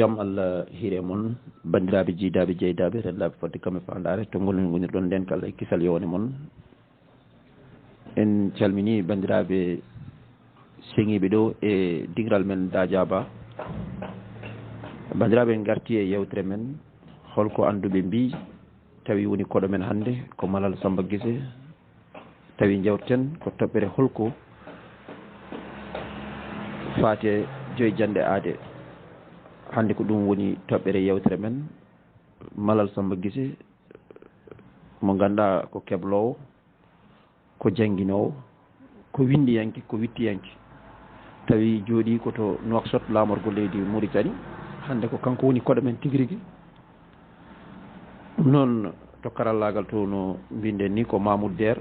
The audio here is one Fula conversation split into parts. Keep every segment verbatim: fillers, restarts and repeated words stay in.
Jam Allah hiire mon, banndiraaɓe jiidaaɓe jeydaaɓe, rennaaɓe fodde kam e faandaare, to ngol min ngonirɗon nden kala e kisal yowne mon. En calminii banndiraaɓe seŋiiɓe ɗo e diŋral men Dajaba. Banndiraaɓe, en ngartii e yewtere men, holko annduɓe mbii, tawi woni koɗo men hannde ko Malal Samba Gise. Tawi jewten ko toɓɓere holko faati e joyi janɗe aade. Hannde ko ɗum woni toɓɓere yewtere men. Malal Samba Gise, mo ngannduɗaa ko kebloowo, ko jannginoowo, ko winndiyanke, ko wittiyanke. Tawi jooɗii ko to Nouakchott, laamorgo leydi Mauritanie. Hannde ko kanko woni koɗo men tigi rigi. Ɗum noon, to karallaagal to no mbiɗen ni ko Mamoud Der.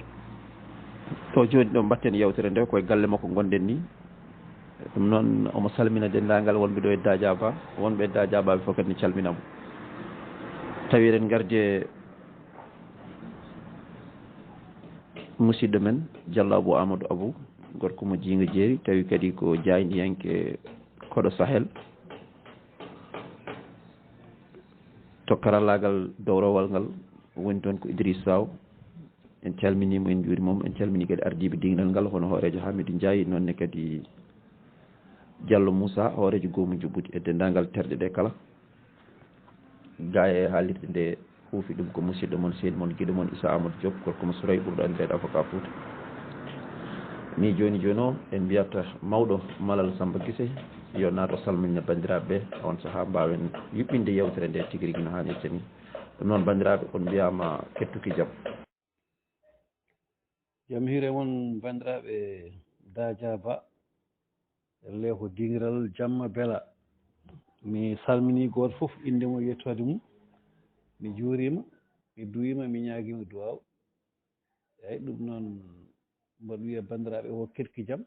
To jooni ɗo mbaɗten yewtere nde, koye galle makko ngonɗen ni. Ɗum noon, omo salmina denndaangal wonɓe ɗo e Dajaba, wonɓe e Dajaba ɓe fof kadi ne calmina mo. Tawi eɗen ngardi e musidɗo men, Diallo Abou Amadou Abou, gorko mo Jiinga Jeeri, tawi kadi ko jaayndiyanke koɗo Sahel. To karallaagal dowrowal ngal woni toon ko Idriss Sow. En calminii mo, en njuuriima mo, en calminii kadi ardiiɓe diigal ngal, hono hooreejo Hamidou Ndiaye, noon ne kadi Diallo Moussa, hooreejo goomu njuɓɓudi e denndaangal terɗe ɗe kala. Gaa e haalirde nde huufi ɗum ko musidɗo mon, sehil mon, giɗo mon Issa Amadou Diop, gorko mo Souraye, ɓurɗo anndireede Avocat Fouta. Ni jooni jooni o, en mbiyat mawɗo Malal Samba Gise, yo naat o salmina banndiraaɓe ɓe, on sahaa mbaawen yuɓɓinde yewtere nde tigi rigi no haanirta ni. Ɗum noon, banndiraaɓe, on mbiyaama kettuki jam. Jam hiire mon, banndiraaɓe Dajaba, elle ko diŋiral Jamma Bela. Mi salminii gooto fof innde mum e yettoode mum. Mi juuriima, mi duwiima, mi ñaagiima duwaaw. Eeyi, ɗum noon, mboɗo wiya banndiraaɓe o ketki jam.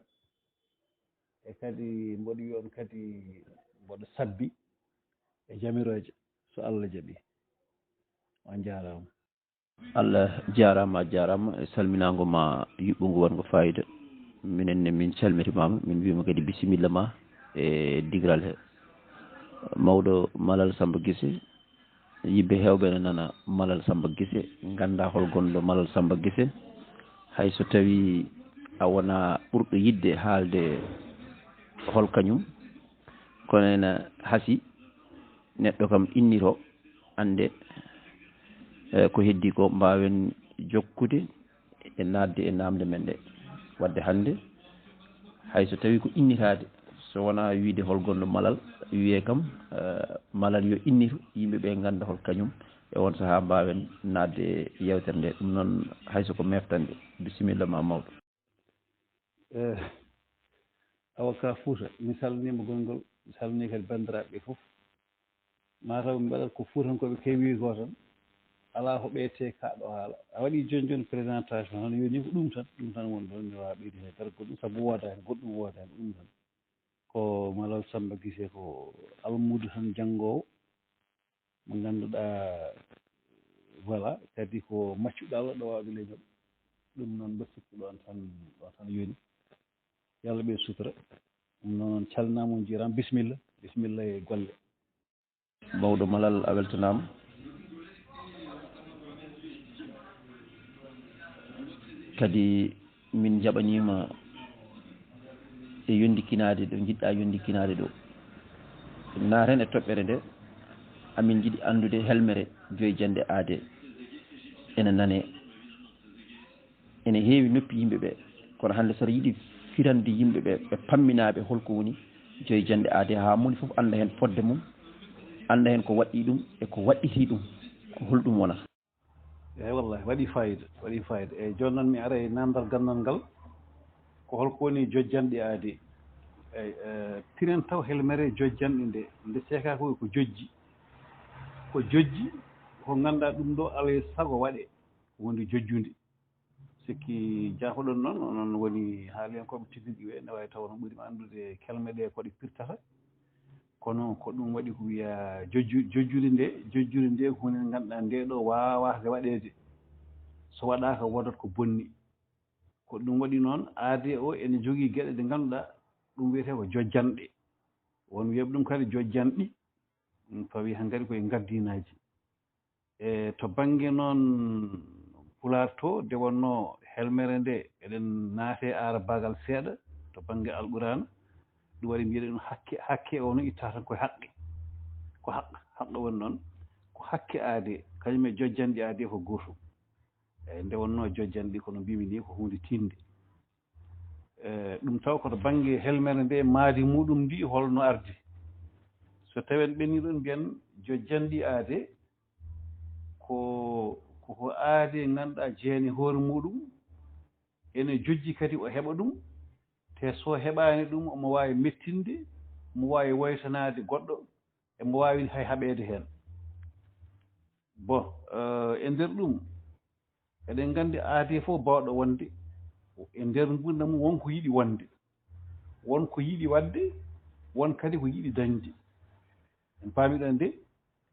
E kadi mboɗo wiya on kadi mboɗo sabbi e jamirooje, so Allah jaɓii. On njaaraama. Allah jaaraama, a jaaraama e salminaango ma yuɓɓungo waɗngo faayiida. Minen ne min calmitimaama, min mbiima kadi bisimilla ma e digiral he. Mawɗo Malal Samba Gise, yimɓe heewɓe ne nana Malal Samba Gise, ngannda hol gonɗo Malal Samba Gise. Hay so tawii a wonaa ɓurɗo yiɗde haalde hol kañum, kono ene hasii neɗɗo kam innitoo, annde, eh, ko heddii ko mbaawen jokkude e naatde e naamnde men nde. Waɗde hannde, hay so tawii ko innitaade, so wonaa wiyde hol gonɗo Malal, wiyee kam, eh, Malal yo innitu, yimɓe ɓe ngannda hol kañum, e oon sahaa mbaawen naatde e yeewtere nde. Ɗum noon, hay so ko meeftanɗe. Bisimilla ma, mawɗo. Eh, Avocat Fouta, mi salminiima gonngol, mi salminii kadi banndiraaɓe ɓe fof. Mataw ɓe mbaɗat ko Fuutankooɓe keewi ko tan, alaa ko ɓeytee kaɗɗo haala. A waɗii jooni jooni présentation tan, yoni ko ɗum tan, ɗum tan woni ɗoon, mi waawaa ɓeydude hay dara goɗɗum, sabu wooda heen, goɗɗum wooda heen, ko ɗum tan. Ko Malal Samba Gise, ko almuudo tan janngoowo, mo ngannduɗaa, voilà, kadi ko maccuɗo Allah ɗo waawde leñol. Ɗum noon mbaɗ sikku ɗoon tan, ɗoon tan yoni. Yo Allah ɓeydu sutura. Ɗum noon on calminaama, on njuuraama. Bisimilla, bisimilla e golle. Mawɗo Malal, a weltanaama. Kadi min njaɓaniima e yonndikinaade ɗo njiɗɗaa yonndikinaade ɗo. Naaten e toɓɓere nde, amin njiɗi anndude helmere joyi janɗe aadee ene nanee. Ene heewi noppi yimɓe ɓe, kono hannde so aɗa yiɗi firande yimɓe ɓe, ɓe pamminaaɓe holko woni joyi janɗe aadee, haa moni fof annda heen fodde mum, annda heen ko waɗɗii ɗum e ko waɗɗitii ɗum, ko holɗum wonata? Eeyi, wallahi, waɗi fayida, waɗi fayida. Eeyi, jooni noon mi ara e naamndal ganndal ngal, ko holko woni jojjanɗe aadee? Eeyi, eh, tinen taw helmere jojjanɗe nde, nde seekaa ko, ko jojji. Ko jojji, ko ngannduɗaa ɗum ɗo alaa e sago waɗee, wonde jojjunde. Sikki jaafoɗon noon, onon woni haaliyankooɓe tigi rigi ɓe, ne waawi taw no ɓuri mi anndude kelme ɗe ko ɗe pirtata. Kono ko ɗum waɗi ko wiya jojju-, jojjude nde, jojjude nde ko huunde nde ngannduɗaa nde ɗo waawaaka waɗeede. So waɗaaka woodat ko bonni. Ko ɗum waɗi noon aadee o ene jogii geɗe ɗe ngannduɗaa ɗum wiyetee ko jojjanɗe. Won wiyeɓe ɗum kadi jojjanɗi. Fawi hankadi koye ngardinaaji. E to bannge noon Pulaar to, nde wonnoo helmere nde, eɗen naate aara baagal seeɗa to bannge Alquraan. Ɗum waɗi mbiyeɗen ɗum hakke, hakke o no itta tan koye haqqe. Ko haq, haqqa woni noon, ko hakke aade, kañum e jojjanɗi aade ko gootum. Eeyi, nde wonnoo jojjanɗi, kono mbimi ni ko huunde tiiɗnde. E, ɗum taw koto bannge helmere nde, maadi muɗum ndi holno ardi. So tawi en ɓenni ɗon mbiyen jojjanɗi aade, ko, ko, ko aade ngannduɗaa jeene hoore muɗum, ene jojji kadi o heɓa ɗum, te so heɓaani ɗum omo waawi mettinde, omo waawi woytanaade goɗɗo, emo waawi hay haɓeede heen. Bon, eh, e nder ɗum, eɗen nganndi aade fof baawɗo wonde, e nder ngurndan mum won ko yiɗi wonde, won ko yiɗi waɗde, won kadi ko yiɗi dañde. En paami ɗon de,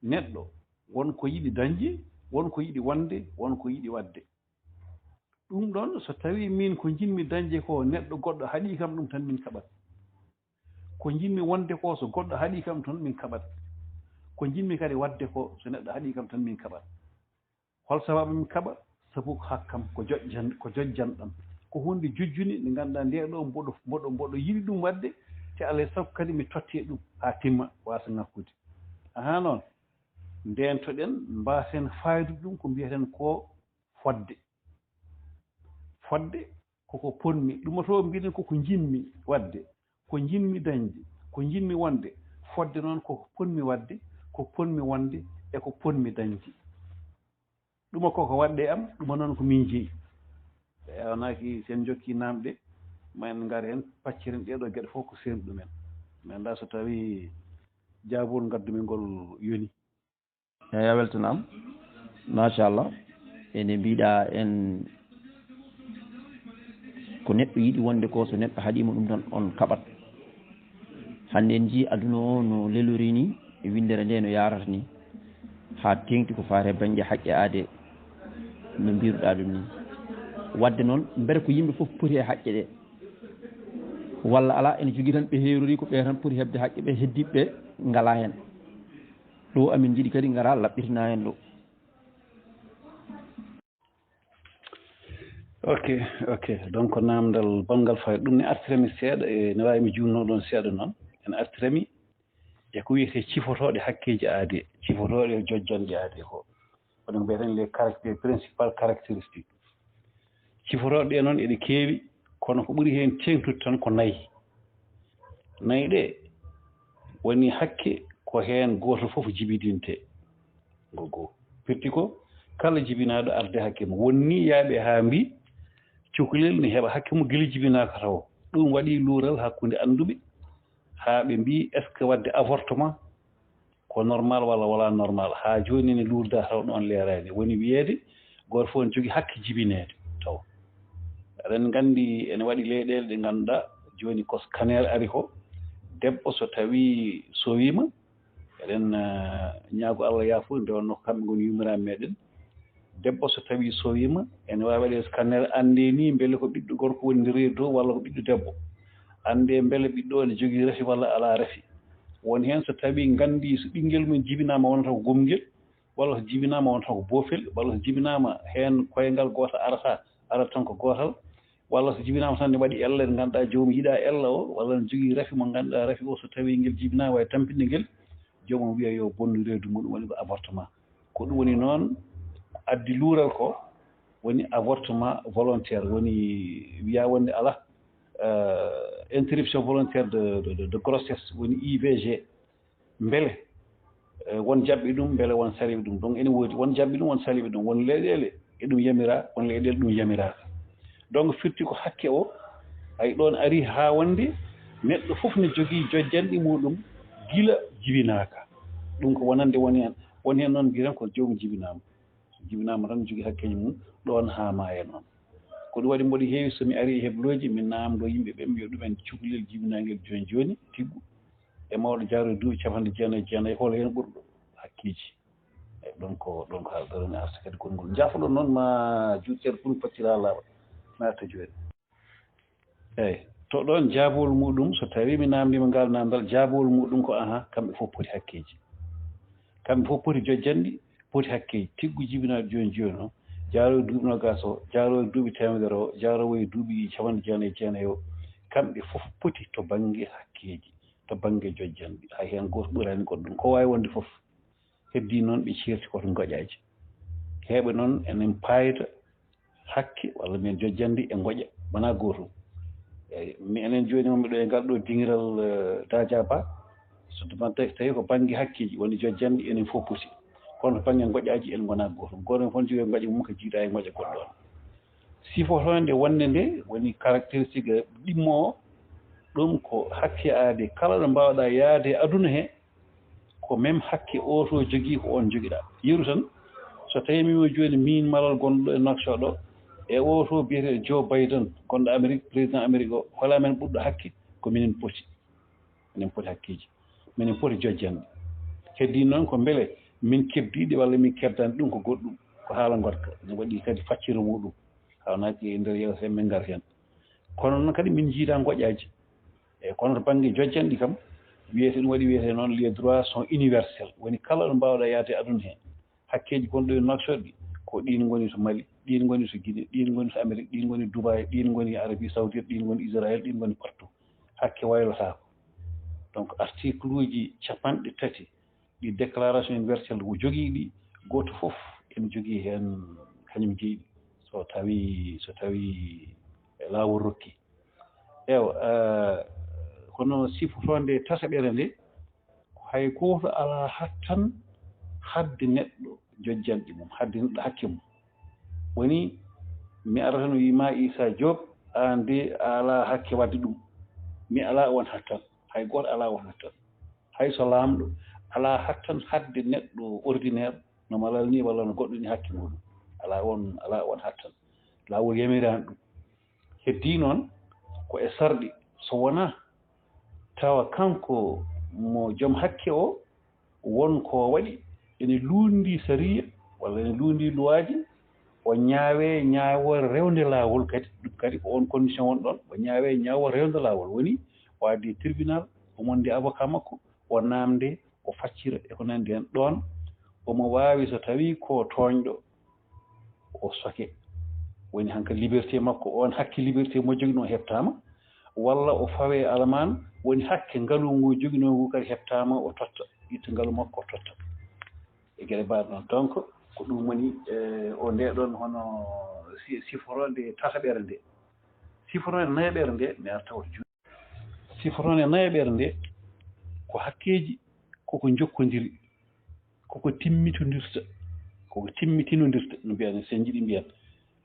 neɗɗo won ko yiɗi dañde, won ko yiɗi wonde, won ko yiɗi waɗde. Ɗum ɗon, so tawii miin ko njiɗmi dañde ko neɗɗo goɗɗo haɗii kam ɗum tan min kaɓat. Ko njiɗmi wonde ko so goɗɗo haɗii kam tan min kaɓat. Ko njiɗmi kadi waɗde ko so neɗɗo haɗii kam tan min kaɓat. Hol sababu min kaɓa? Sabu ko hakkam, ko jojjan, ko jojjanɗam. Ko huunde jojjunde nde ngannduɗaa nde ɗo mboɗo, mboɗo, mboɗo yiɗi ɗum waɗde, te alaa e sago kadi mi totte ɗum haa timma, waasa ŋakkude. Ahaa noon, ndeentoɗen, mbaasen faydude ɗum ko mbiyeten ko fodde. Fodde koko ponmi, ɗum o to mbiɗen koko njiɗmi waɗde, ko njiɗmi dañde, ko njiɗmi wonde. Fodde noon koko ponmi waɗde, ko ponmi wonde, e ko ponmi dañde. Ɗum o koko waɗde am, ɗum o noon ko min jeyi. Eeyi, wonaki so en njokki naamɗe, ma en ngar heen, pacciren ɗee ɗoo geɗe fof ko seen ɗumen. Mi anndaa so tawii jaabol ngaddumin ngol yoni. Eeyi, a weltanaama. Machallah. Ene mbiɗa en ko neɗɗo yiɗi wonde ko, so neɗɗo haɗiima ɗum tan, on kaɓat. Hannde en njii aduna o no lelori ni, e winndere nde no yaarata ni, haa teeŋti ko faati e bannge haqqe aade, no mbiruɗaa ɗum ni. Waɗde noon, mbete ko yimɓe fof poti e haqqe ɗe? Walla alaa, ene jogii tan ɓe heerori, ko ɓe tan poti heɓde haqqe, ɓe heddiiɓe ɓe ngalaa heen? Ɗo amin njiɗi kadi ngara laɓɓitina heen ɗo. Ok, ok. Donc, naamndal banngal fayda ɗum ne artirami seeɗa, e ne waawi mi juutnoo ɗoon seeɗa noon. En artirami e ko wiyetee cifotooɗe hakkeeji aadee, cifotooɗe jojjanɗe aadee ko. Woni ko mbiyeten les caractères, principales caractéristiques. Cifotooɗe ɗe noon eɗe keewi, kono ko ɓuri heen teeŋtude tan ko nayi. Nayi ɗe woni hakke ko heen gooto fof jibininte. Ko goo. Firti ko kala jibinaaɗo arde hakke mum. Won ni yaaɓe haa mbii cukalel ne heɓa hakke mum gila jibinaaka tawo. Ɗum waɗi luural hakkunde annduɓe, haa ɓe mbii est-ce que waɗde avortement ko normal walla wala normal. Haa jooni ne luurda taw ɗoon leeraani. Woni wiyeede gooto fof ne jogii hakke jibineede taw. Eɗen nganndi ene waɗi leyɗeele ɗe ngannduɗaa jooni ko scanner ari ko, debbo so tawii sowiima, eɗen, eh, ñaago Allah yaafude, nde wonnoo ko kamɓe ngoni yuumiraaɓe meɗen. Debbo so tawii sowiima, ene waawi waɗeede scanner anndee ni mbele ko ɓiɗɗo gorko woni nder reedu to walla ko ɓiɗɗo debbo. Anndee mbele ɓiɗɗo o ne jogii rafi walla alaa rafi. Won heen so tawii nganndi so ɓinngel mum jibinaama wonata ko gomngel, walla so jibinaama wonata ko boofel, walla so jibinaama heen koyngal gootal arata, arata tan ko gootal, walla so jibinaama tan ne waɗi ella, nde ngannduɗaa joomum yiɗaa ella o, walla ne jogii rafi mo ngannduɗaa rafi o so tawii ngel jibinaama wawi tampinde ngel, joomum wiya yo bonnu reedu muɗum, woni ko avortement. Ko ɗum woni noon addi luural ko woni avortement volontaire, woni wiya wonde alaa, euh, interruption volontaire de, de, de, de grossesse, woni I V G. Mbele, eh, won jaɓɓi ɗum, mbele won saliiɓe ɗum. Donc ene woodi won jaɓɓi ɗum, won saliiɓe ɗum, won leyɗeele e ɗum yamiraa, won leyɗeele ɗum yamiraaka. Donc firti ko hakke o, ay ɗoon ari haa wonde neɗɗo fof ne jogii jojjanɗe muɗum gila jibinaaka. Ɗum ko wonande woni heen. Woni heen noon mbiyen ko joomum jibinaama. So jibinaama tan jogii hakkeeji mum ɗoon haa maaya noon. Ko ɗum waɗi mboɗo heewi so mi ari e heblooji, mi naamndoo yimɓe ɓe, mi wiya ɗumen cukalel jibinaangel jooni jooni, tiggu, e mawɗo jaaroy duuɓi capanɗe jeenayi e jeenayi, hol heen ɓurɗo hakkeeji? Eyi, ɗoon ko, ɗoon ko haalɗo mi arta kadi konngol. Njaafoɗon noon ma juut ceerno Pul Paccira laaɓa, mi arta jooni. Eyi, to ɗoon jaabol muɗum, so tawii mi naamndiima ngaal naamndal, jaabol muɗum ko ahan, kamɓe fof poti hakkeeji. Kamɓe fof poti jojjanɗi, poti hakkeeji. Tiggu jibinaaɗo jooni jooni o, jaaroo e duuɓi noogaas o, jaaroo e duuɓi teemedere o, jaaroo e duuɓi capanɗe jeenayi e jeenayi o, kamɓe fof poti to bannge hakkeeji, to bannge jojjanɗi. Hay heen gooto ɓuraani goɗɗo ɗum. Ko waawi wonde fof, heddii noon ɓe ceerti ko to ngoƴaaji. Heewɓe noon enen paayda hakke walla min jojjanɗi e ngoƴa, wonaa gootum. Eeyi, mi, enen jooni o, miɗo e ngal ɗo diŋiral, eh, Daaja Ba, so tuma tawi, tawi ko bannge hakkeeji woni jojjanɗi, enen fof poti. Kono to bannge ngoƴaaji en ngonaa gootum. Gooto fof ne jogii ngoƴa mum ko jiidaa e ngoƴa goɗɗo on. Sifotoonde wonde nde woni caractéristique ɗimmo o, ɗum ko hakke aade kala ɗo mbaawɗaa yaade e aduna he, ko même hakke oto jogii ko on jogiɗaa. Yeru tan, so tawi mi wii jooni miin malal gonɗo e Nouakchott ɗo, e oto biyeteeɗo Joe Biden, gonɗo Amérique, président Amérique o, hola men ɓurɗo hakke? Ko minen poti. Minen poti hakkeeji. Minen poti jojjanɗe. Heddii noon ko mbele min keɓdiiɗi walla min keɓdaani, ɗum ko goɗɗum. Ko haala ngoɗka. Ne waɗi kadi facciro muɗum. Hawnaaki e nder yewtere men ngar heen. Kono noon kadi min njiidaa ngoƴaaji. Eeyi, kono to bannge jojjanɗi kam, wiyete ɗum waɗi wiyete noon, les droits sont universels. Woni kala ɗo mbaawɗaa yaade e aduna heen. Hakkeeji gonɗo e Nouakchott ɗi, ko ɗiin ngoni to Mali, ɗiin ngoni to Guinée, ɗiin ngoni to Amérique, ɗiin ngoni Dubaï, ɗiin ngoni Arabie Saoudite, ɗiin ngoni Israël, ɗiin ngoni partout. Hakke waylotaako. Donc, article uji capanɗe tati ɗi Déclaration Universelle o jogii ɗi, gooto fof ene jogii heen kañum jeyi ɗi, so tawi, so tawi laawol rokki. Ewa, eh, kono sifotoonde tataɓere nde, ko hay gooto alaa hattan haɗde neɗɗo jojjanɗi mum, haɗde neɗɗo hakke mum. Woni, mi arata mi wii ma, Issa Diop, aan de a alaa hakke waɗde ɗum. Mi alaa oon hattan. Hay gooto alaa oon hattan. Hay so laamɗo alaa hattan haɗde neɗɗo ordinaire, no malal ni walla no goɗɗo ni, hakke muɗum. Alaa oon, alaa oon hattan. Laawol yamiraani ɗum. Heddii noon ko e sarɗi, so wonaa tawa kanko mo joom hakke o, won ko waɗi ene luundi sariya walla ene luundi luwaaji, o ñaawee ñaawoore rewnde laawol kadi. Ɗum kadi ko oon condition woni ɗoon, o ñaawee ñaawoore rewnde laawol. Woni o addi tribunal, o mondi avocat makko, o naamnde, o faccira e ko nanndi heen. Ɗoon omo waawi, so tawii ko tooñɗo, o soke. Woni hankadi liberté makko, oon hakke liberté mo joginoo heɓtaama, walla o fawee alamaan, woni hakke ngalu ngu joginoo ngu kadi heɓtaama, o totta, itta ngalu makko, o totta. E geɗe mbaaɗe noon. Donc, ko ɗum woni, eh, o ndee ɗoon hono si-, sifotoonde tataɓere nde. Sifotoonde nayaɓere nde, mi arta oto juuɗe. Sifotoonde nayaɓere nde, ko hakkeeji koko njokkodiri, koko timmitondirta, koko timmitinondirta, no mbiyan, so en njiɗi mbiyan.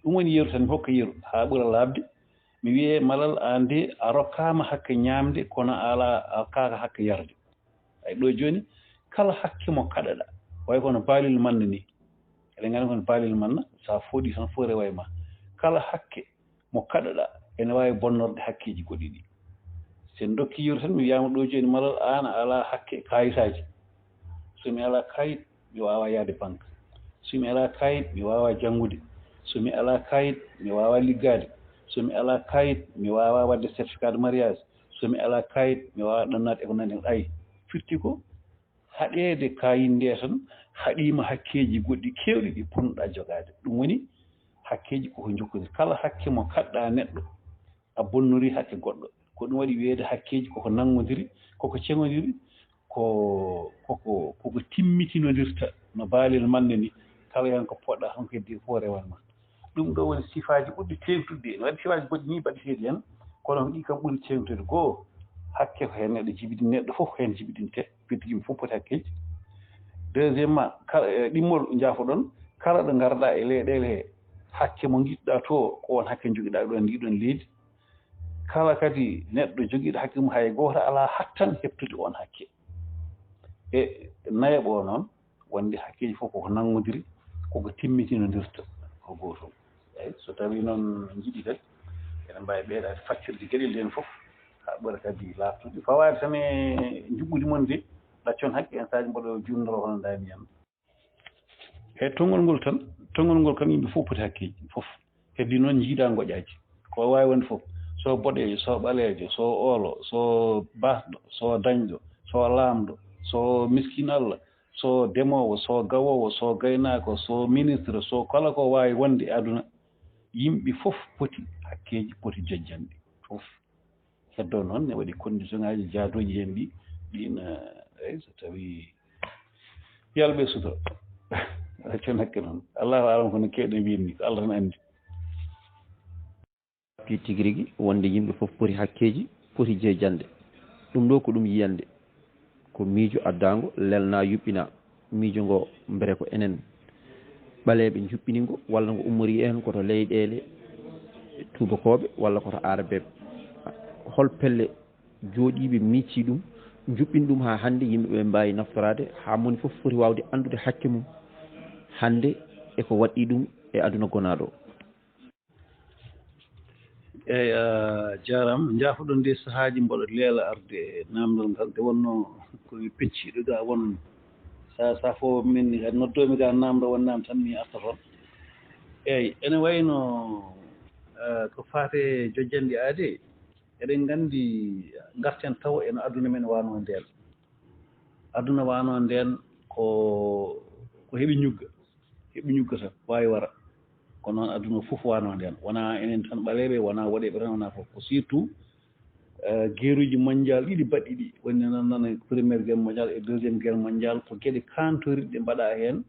Ɗum woni yeru tan, mi hokka yeru haa ɓura laaɓde. Mi wiyee, Malal, aan de a rokkaama hakke ñaamde, kono a alaa, a rokkaaka hakke yarde. Ay, ɗo jooni, kala hakke mo kaɗaɗaa, way kono baalel manna ni. Eɗen nganndi kono baalel manna, so a fooɗi tan, fof rewa e ma. Kala hakke mo kaɗaɗaa, ene waawi bonnorde hakkeeji goɗɗi ɗi. So en ndokki yeru tan, mi wiyaama ɗo jooni, Malal, aan a alaa hakke kaayitaaji. So mi alaa kaayit, mi waawaa yahde banque. So mi alaa kaayit, mi waawaa janngude. So mi alaa kaayit, mi waawaa liggaade. So mi alaa kaayit, mi waawaa waɗde certificat de mariage. So mi alaa kaayit, mi waawaa ɗannaade e ko nanndi. Ay, firti ko haɗeede kaayit nde tan, haɗiima hakkeeji goɗɗi keewɗi ɗi potnoɗaa jogaade. Ɗum woni, hakkeeji koko njokkodiri. Kala hakke mo kaɗɗaa neɗɗo, a bonnorii hakke goɗɗo. Ko ɗum waɗi wiyeede hakkeeji koko nanngodiri, koko ceŋodiri, ko, koko, koko timmitinondirta no baalel manna ni. Kala heen ko poɗɗaa tan, ko heddii fof rewan ma. Ɗum ɗo woni sifaaji ɓurɗi teeŋtude. Ene waɗi sifaaji goɗɗi ni baɗeteeɗi heen, kono ko ɗi kam ɓuri teeŋtude. Goo, hakke ko heen neɗɗo jibini, neɗɗo fof ko heen jibininte, firti yimɓe fof poti hakkeeji. Deuxièmement, kala, e ɗimmol, njaafoɗon, kala ɗo ngarɗaa e leyɗeele he, hakke mo ngiɗɗaa to, ko oon hakke njogiɗaa ɗoon, ndi ɗoon leydi. Kala kadi neɗɗo jogiiɗo hakke mum, hay gooto alaa hattan heɓtude oon hakke. E nayaɓo o noon, wonde hakkeeji fof koko nanngodiri, koko timmitinondirta, ko gootum. Eeyi, so tawii noon njiɗi kadi, eɗen mbaawi ɓeydaade faccirde geɗel heen fof, haa ɓura kadi laaɓtude. Fawaade tan e njuɓɓudi mon de, ɗaccon hakke en saaji mboɗo juutnoro hono ndaami en. E tonngol ngol tan, tonngol ngol kam yimɓe fof poti hakkeeji, fof. Heddii noon njiidaa ngoƴaaji. Ko waawi wonde fof, so boɗeejo, so ɓaleejo, so oolo, so baasɗo, so dañɗo, so laamɗo, so miskiin Allah, so demoowo, so gawoowo, so gaynaako, so ministre, so kala ko waawi wonde e aduna, yimɓe fof poti hakkeeji, poti jojjanɗe fof. Heddo noon ne waɗi condition ŋaaji jaadooji heen ɗi, ɗin, eh, eyi, so tawii yalɓe sutura. Acca nakke noon. Allahu alam kono keewɗen wiide ni, ko Allah tan anndi. Pi tigi rigi wonde yimɓe fof poti hakkeeji, poti jojjanɗe. Ɗum ɗo ko ɗum yiyannde. Ko miijo addaango, lelnaa, yuɓɓinaa. Miijo ngo, mbele ko enen ɓaleeɓe njuɓɓini ngo, walla ngo ummorii en ko to leyɗeele tuubakooɓe, walla ko to aarabeeɓe? Hol pelle jooɗiiɓe miiccii ɗum, njuɓɓini ɗum haa hannde yimɓe ɓe mbaawi naftoraade, haa moni fof foti waawde anndude hakke mum hannde e ko waɗɗii ɗum e aduna gonaaɗo o? Eyi, a jaaraama. Njaafoɗon nde sahaaji mboɗo leela arde e naamndal ngal. Nde wonnoo ko mi pecciiɗo ga won sa, sa fof min noddoomi ga naamndo won naam tan mi arta toon. Eyi, ene wayno, eh, ko faate jojjanɗe aade, eɗen nganndi ngarten taw eno aduna men wano ndeen. Aduna wano ndeen ko, ko heɓi ñugga, heɓi ñugga tan, waawi wara. Ko noon aduna fof wano ndeen. Wonaa enen tan ɓaleeɓe, wonaa woɗeeɓe tan, wonaa fof. Ko surtout, eh, guerruuji mondial ɗiɗi baɗɗi ɗi. Woni nan nana première guerre mondiale et deuxième guerre mondiale, ko geɗe kaantoriɗe mbaɗa heen.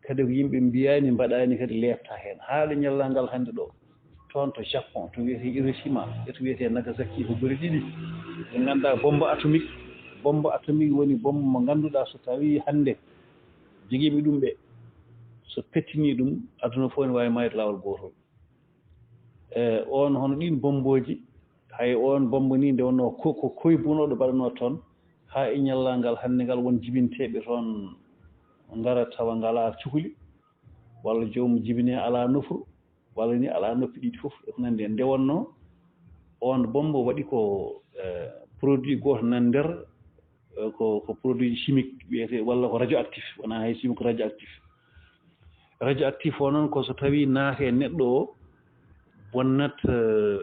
Kadi ko yimɓe mbiyaani, mbaɗaani kadi leefta heen. Haa ɗo ñallal ngal hannde ɗo, toon to Japon, to wiyetee Hiroshima, e to wiyetee Nagasaki, ko gure ɗiɗi. Ɓe ngannduɗaa bombe atomique, bombe atomique woni bombe mo ngannduɗaa so tawii hannde jogiiɓe ɗum ɓe, so pettinii ɗum, aduna fof ene waawi maayde laawol gootol. E oon, hono ɗiin bommbooji, hay oon bommbo nii nde wonnoo ko, ko koy bunooɗo mbaɗanoo toon, haa e ñallal ngal hannde ngal, won jibinteeɓe toon ngara tawa ngalaa cukli, walla joomum jibinee alaa nofru, walla nii alaa noppi ɗiɗi fof, e ko nanndi heen. Nde wonnoo oon bommbo waɗi ko, eh, produit gooto nan nder, eh, ko, ko produit chimique wiyetee, walla ko radioactif, wonaa hay chimique, ko radioactif. Radioactif o noon ko so tawii naati e neɗɗo o, bonnat, eh,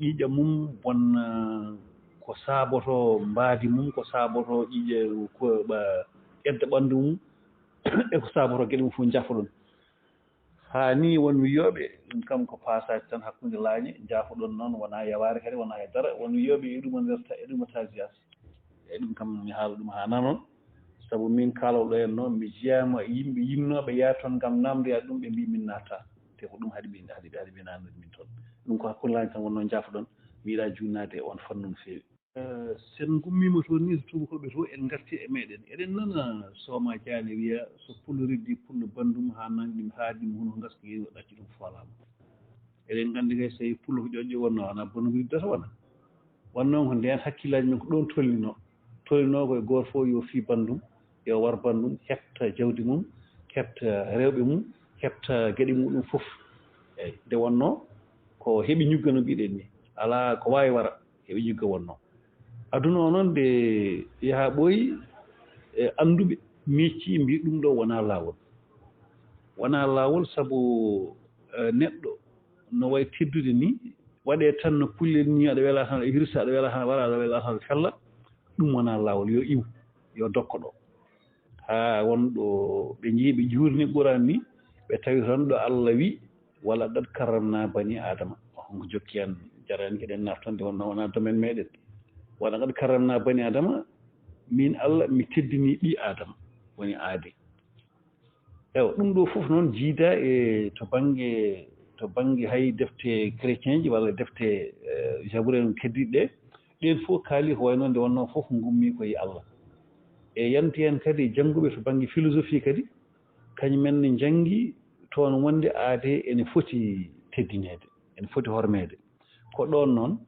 ƴiiƴam mum, bonna ko saaboto mbaadi mum, ko saaboto ƴiiƴe, ko ɓa-, ƴedda ɓanndu mum, e ko saaboto geɗe mum fof njaafoɗon. Haa nii won wiyooɓe, ɗum kam ko paasaji tan hakkunde laañe, njaafoɗon noon, wonaa yawaare kadi, wonaa e dara, won wiyooɓe e ɗum o nderta, e ɗum o taasiyaas. Eyi, ɗum kam mi haala ɗum haa nanon, sabu min kaalooɗo en noon, mi jeyaama e yimɓe yinnooɓe yaha toon ngam naamndoyaade ɗum, ɓe mbii min naata. Te ko ɗum haɗi min, haɗi, haɗi min naamndude min toon. Ɗum ko hakkunde laañe tan wonnoo njaafoɗon, mi yiɗaa juutnaade e oon fannu no feewi. Eh, so en ngummiima toon nii, so tuubakooɓe to, en ngartii e meeɗen. Eɗen nana Sooma Jaane wiya, so pullo riddii pullo banndum haa nanndi, haa ɗum hono ngaska yeewi o ɗacci ɗum foolaama. Eɗen nganndi kay, so tawii pullo ko ƴoƴƴo wonnoo, wonaa banndum riddata wona. Wonnoo ko ndeen hakkillaaji men ko ɗoon tolninoo. Tolninoo ko e gooto fof yo fii banndum, yo war banndum, heɓta jawdi mum, heɓta rewɓe mum, heɓta geɗe muɗum fof. Eyi, nde wonnoo ko heɓi ñugga no mbiɗen ni. Alaa ko waawi wara, heɓi ñugga wonnoo. Aduna o noon nde yaha ɓooyi, e annduɓe miicci mbi ɗum ɗo wonaa laawol. Wonaa laawol sabu, eh, neɗɗo no wayi teddude ni, waɗee tan no pullel ni, aɗa wela tan, aɗa hirsa, aɗa wela tan, wara, aɗa wela tan, fella. Ɗum wonaa laawol, yo iw, yo dokko ɗo. Haa won ɗo ɓe njii, ɓe juurni Quraan ni, ɓe tawi toon ɗo Allah wi, "Wala qad karramna bani Adama." Ko jokki en, jarani eɗen naftonde, wonno wonaa domaine meɗen. "Wala qad karramna bani Adama", min Allah mi teddini ɓi Adama, woni aade. Ewa, ɗum ɗo fof noon jiida e to bannge, to bannge hay defte chrétien ji walla defte, eh, jaburen keddiɗe ɗe, ɗeen fof kaali ko wayno nde wonno fof ngummi ko e Allah. E yanti heen kadi jannguɓe to bannge philosophie kadi, kañum en ne njanngi toon wonde aade ene foti teddineede, ene foti hormeede. Ko ɗoon noon,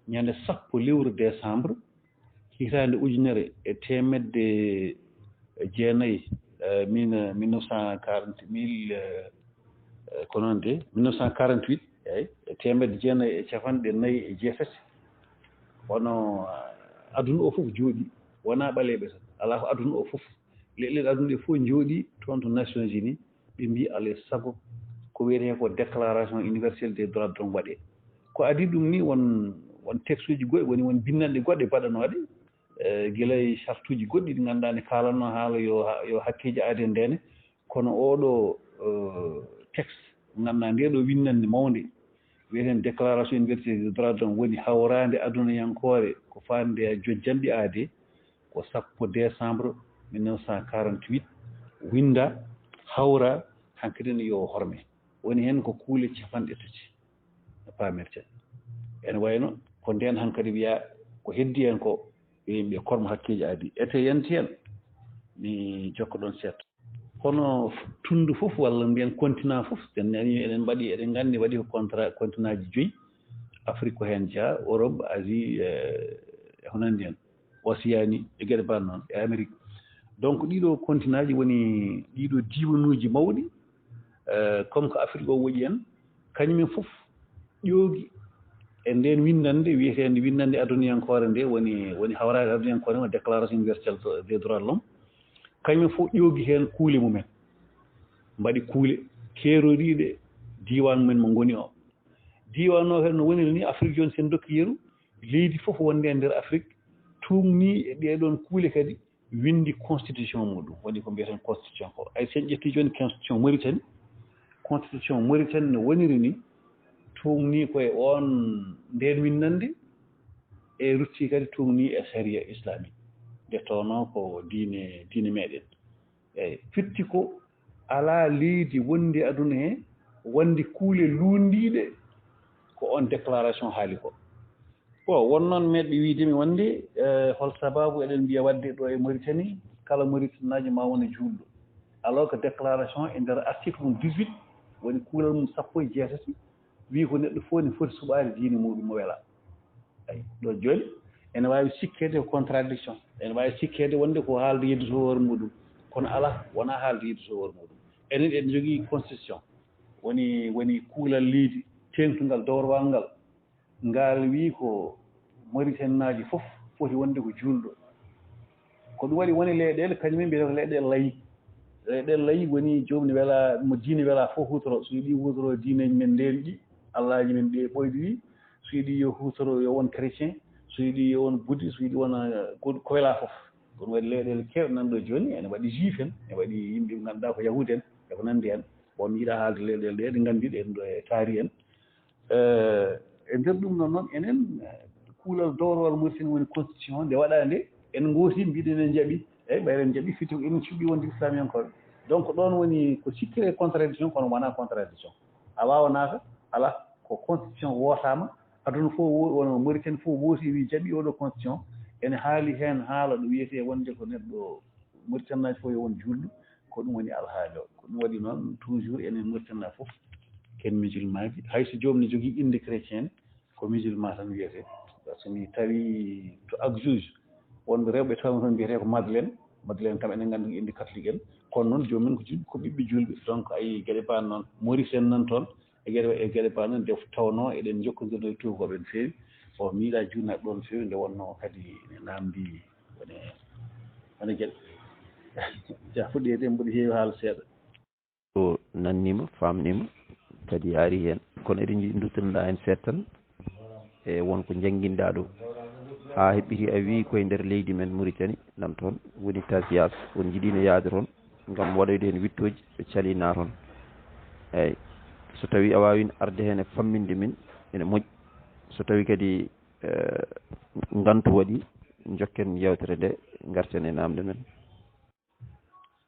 ñande sappo lewru décembre, hitaande ujunere e teemedde jeenayi, eh, mille, mille neuf cent quarante, mille, eh, eh, ko noon de, mille neuf cent quarante-huit, eyi, e teemedde jeenayi e capanɗe nayi e jeetati, wano, eh, aduna o fof jooɗi, wonaa ɓaleeɓe tan, alaa ko aduna o fof, leɗɗe aduna ɗe fof njooɗi toon to Nations Unies, ɓe mbii, alaa e sago, ko wiyetee ko déclaration universelle des droits de l'homme waɗee. Ko adii ɗum ni, won, won texte uji goɗɗi, woni won binndanɗe goɗɗe baɗanooɗe, eh, gila e sartuuji goɗɗi ɗi ngannduɗaa ne kaalanno haala yo, yo hakkeeji aadee ndeene, kono oɗo, eh, texte, ngannduɗaa nde ɗo winnande mawnde, wiyeten Déclaration universelle des droits de l'homme, woni hawraande adunayankoore ko faande e jojjanɗe aadee, ko sappo décembre mille neuf cent quarante-huit winnda, hawra, hankadi ne yo horme. Woni heen ko kuule capanɗe tati, no paamirten. Ene wayno ko ndeen hankadi wiya ko heddi heen ko yo yimɓe kormo hakkeeji aadii. Ete yanti heen, mi jokka ɗoon seeɗa. Kono f-, tunndu fof walla mbiyen continent fof, en nani eɗen mbaɗi, eɗen nganndi waɗi ko contra-, continentji joyi. Afrique ko heen jeyaa, Europe, Asie, eh, e ko nanndi heen. Océanie, e geɗe mbaɗ noon, e Amérique. Donc, ɗiɗo continentji woni ɗiɗo diiwanuuji mawɗi, eh, comme ko Afrique o woɗi en, kañumen fof ƴoogi e ndeen winndannde wiyeteende winndannde aduniyankoore nde woni, woni hawraade aduniyankoore, woni Déclaration universelle des droits de l'homme. Kañumen fof ƴoogi heen kuule mumen, mbaɗi kuule keeroriiɗe diiwaan mumen mo ngoni o. Diiwaan o heen no woniri ni, Afrique jooni, sen dokki yeru, leydi fof wonde e nder Afrique tuugni e ɗee ɗoon kuule kadi, winndi constitution muɗum, woni ko mbiyeten constitution ko. Ay, sen ƴetti jooni constitution Mauritanie, constitution Mauritanie no woniri ni, tuugni ko e oon ndeen winnande, e rutti kadi tuugni e sariya islamique, nde tawno ko diine, diine meɗen. Eyi, firti ko alaa leydi wonndi aduna he wonde kuule luundiiɗe ko oon déclaration haali ko. Bon, won noon meɗɓe wiide mi wonde, eh, hol sababu eɗen mbiya waɗde ɗo e Mauritanie, kala Mauritanaajo ma wona juulɗo. Alors que déclaration e nder article mum dix-huit, woni kuulal mum sappo e jeetati, wii ko neɗɗo fof ne foti suɓaade diine muɗum mo welaa. Ay, ɗo jooni, ene waawi sikkeede ko contradiction, ene waawi sikkeede wonde ko haalde yeddotoo hoore muɗum, kono alaa, wonaa haalde yeddotoo hoore muɗum. Enen eɗen njogii constitution, woni, woni kuulal leydi, teeŋtungal, dowrowal ngal, ngal wii ko Mauritanaajo fof foti wonde ko juulɗo. Ko ɗum waɗi woni leyɗeele, kañum en mbiyata ko leyɗeele laïque. Leyɗeele laïque woni joom ne welaa, mo diine welaa fof huutoro. So yiɗi huutoro diineeji men ndeen ɗi, Allaaji men ɗi ɓooyɗi ɗi, so yiɗi yo huutoro yo won chrétien, so yiɗi yo won bouddhiste, so yiɗi won, eh, ko, ko welaa fof. Ko ɗum waɗi leyɗeele keewɗe nan ɗo jooni, ene waɗi juif en, ene waɗi yimɓe ɓe ngannduɗaa ko yahuud en, e ko nanndi en. Bon, mi yiɗaa haalde leyɗeele ɗe, ɗe nganndi ɗen ɗo e taari en. Eh, e nder ɗum ɗon noon, enen, eh, kuulal dowrowal Mauritanie woni constitution, nde waɗaa nde, en ngooti, mbiɗen en njaɓi, eyi, ɓayre en njaɓi, firti ko enen cuɓi wonde islamiyankooɓe. Donc, ɗoon woni ko sikkiree contradiction, kono wonaa contradiction. A waawa naata, alaa, ko constitution wootaama, aduna fof wo-, wano Mauritanie fof wooti, wi jaɓi oɗo constitution, ene haali heen haala ɗo wiyetee wonde ko neɗɗo Mauritanaajo fof yo won juulɗo, ko ɗum woni alhaali o. Ko ɗum waɗi noon, toujours enen Mauritanaajo fof, ken musulmaaji. Hay so joom ne jogii innde chrétien, ko musulman tan wiyetee. Par ce que mi tawi to Agdjouj, wonɓe rewɓe tawmi toon mbiyetee ko Madeleine. Madeleine kam enen nganndi ko innde catholique en. Kono noon joom men ko juulɓe, ko ɓiɓɓe juulɓe. Donc, ayi geɗe mbaɗ noon. Maurice en nan toon, e geɗe, e geɗe mbaɗ noon, nde tawnoo eɗen njokkondirno e tuubakooɓe no feewi. O miiɗaa juutnaade ɗoon no feewi, nde wonnoo kadi ene naamndii woni, woni geɗe. Ja, fuɗɗi e ɗen mboɗo heewi haala seeɗa. O nanniima, faamniima, kadi yaari heen. Kono eɗen njiɗi nduttinɗaa heen seeɗa tan e won ko njannginɗaa ɗo. Haa heɓɓiti a wii koye nder leydi men Mauritanie, nan toon woni Tasias. On njiɗiino yahde toon ngam waɗoyde heen wiɗtooji, ɓe caliinaa toon. Eeyi, so tawii a waawii arde heen e famminde min, ene moƴƴi. So tawii kadi, eh, ngantu waɗi, njokken yeewtere nde, ngarten e naamnde men.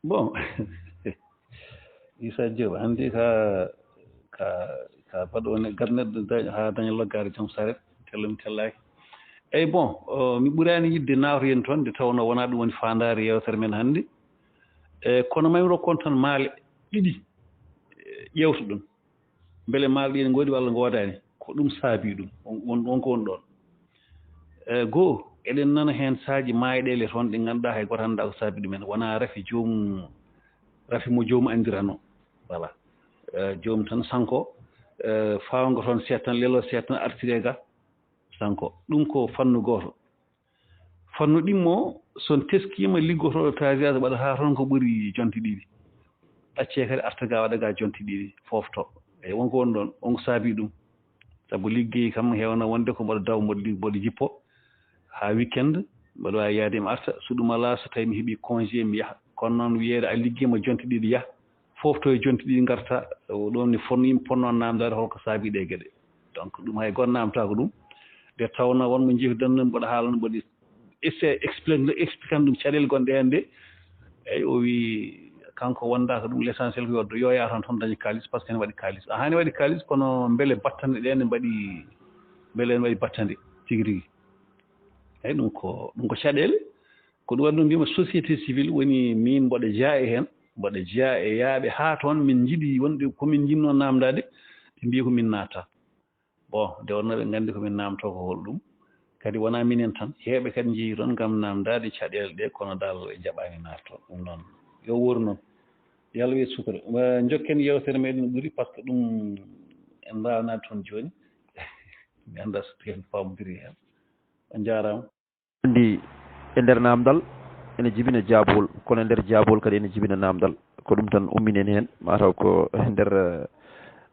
Bon, Issa Diop, anndi ka, ka, ka baɗo ne, gat neɗɗo dañ-, haa daña loggaade joom saret, tellum tellaaki. Eyi, bon, o, mi ɓuraani yiɗde naawtoyen toon, nde tawnoo wonaa ɗum woni faandaare yeewtere men hannde. E, kono maa mi rokkon tan maale ɗiɗi, e, ƴeewto ɗum. Mbele maale ɗi ene ngoodi walla ngoodaani? Ko ɗum saabii ɗum. On, on, on ko woni ɗoon. E, goo, eɗen nana heen saaji maayɗeele toon ɗe ngannduɗaa hay gooto anndaa ko saabii ɗumen. Wonaa rafi joomum, rafi mo joomum anndiranoo. Voilà. E, joomum tan sanko, e, fawngo toon seeɗa tan, leloo seeɗa tan, artiri e ga, sanko. Ɗum ko fannu gooto. Fannu ɗimmo, so on teskiima liggotooɗo Tasias waɗata toon ko ɓuri jonte ɗiɗi. Ɗaccee kadi arta ga waɗa ga jonte ɗiɗi, foofto. Eyi, won ko woni ɗoon, on ko saabii ɗum. Sabu liggey kam heewna wonde ko mboɗo dawa, mboɗo lig-, mboɗo jippo haa weekend, Mbaɗa waawi yahde mi arta, so ɗum alaa, so tawii mi heɓii congé, mi yaha. Kono noon, wiyeede a liggiima jonte ɗiɗi, yah, foofto e jonte ɗiɗi, ngarta. O ɗoon ni fonno, yimɓe ponno naamndaade holko saabii ɗee geɗe. Donc, ɗum hay gooto naamtaako ɗum. Nde tawnoo won mo njeewtidanno, mboɗo haalano, mboɗo essayer explique, expliquer ɗum caɗeele gonɗe heen ɗe. Eeyi, o wii kanko wondaaka ɗum, l'essentiel ko yo, yo yaha toon, toon daña kaalis, par ce que ene waɗi kaalis. Ahan, ene waɗi kaalis, kono mbele battane ɗe ne mbaɗi, mbele ene waɗi battane tigi rigi. Eeyi, ɗum ko, ɗum ko caɗeele. Ko ɗum waɗi noon mbiymi société civile woni miin mboɗo jeyaa e heen, mboɗo jeyaa e yahɓe haa toon, min njiɗi wonde ko min njiɗnoo naamndaade, ɓe mbiyi ko min naatataa. Bon, nde wonnoo ɓe nganndi ko min naamtoo ko holɗum. Kadi wonaa minen tan, heewɓe kadi njehi toon ngam naamndaade caɗeele ɗe, kono dal ɓe njaɓaani naatde toon. Ɗum noon, yo wuur noon. Yo Allah wiyat sutura. Wa-, njokken yeewtere meɗen ɓuri, par ce que ɗum en mbaawnaade toon jooni. Mi anndaa so en paamodiri heen. On njaaraama. Anndi e nder naamndal ene jibina jaabuwol, kono e nder jaabuwol kadi ene jibina naamndal. Ko ɗum tan ummini en heen, mataw ko e nder, eh,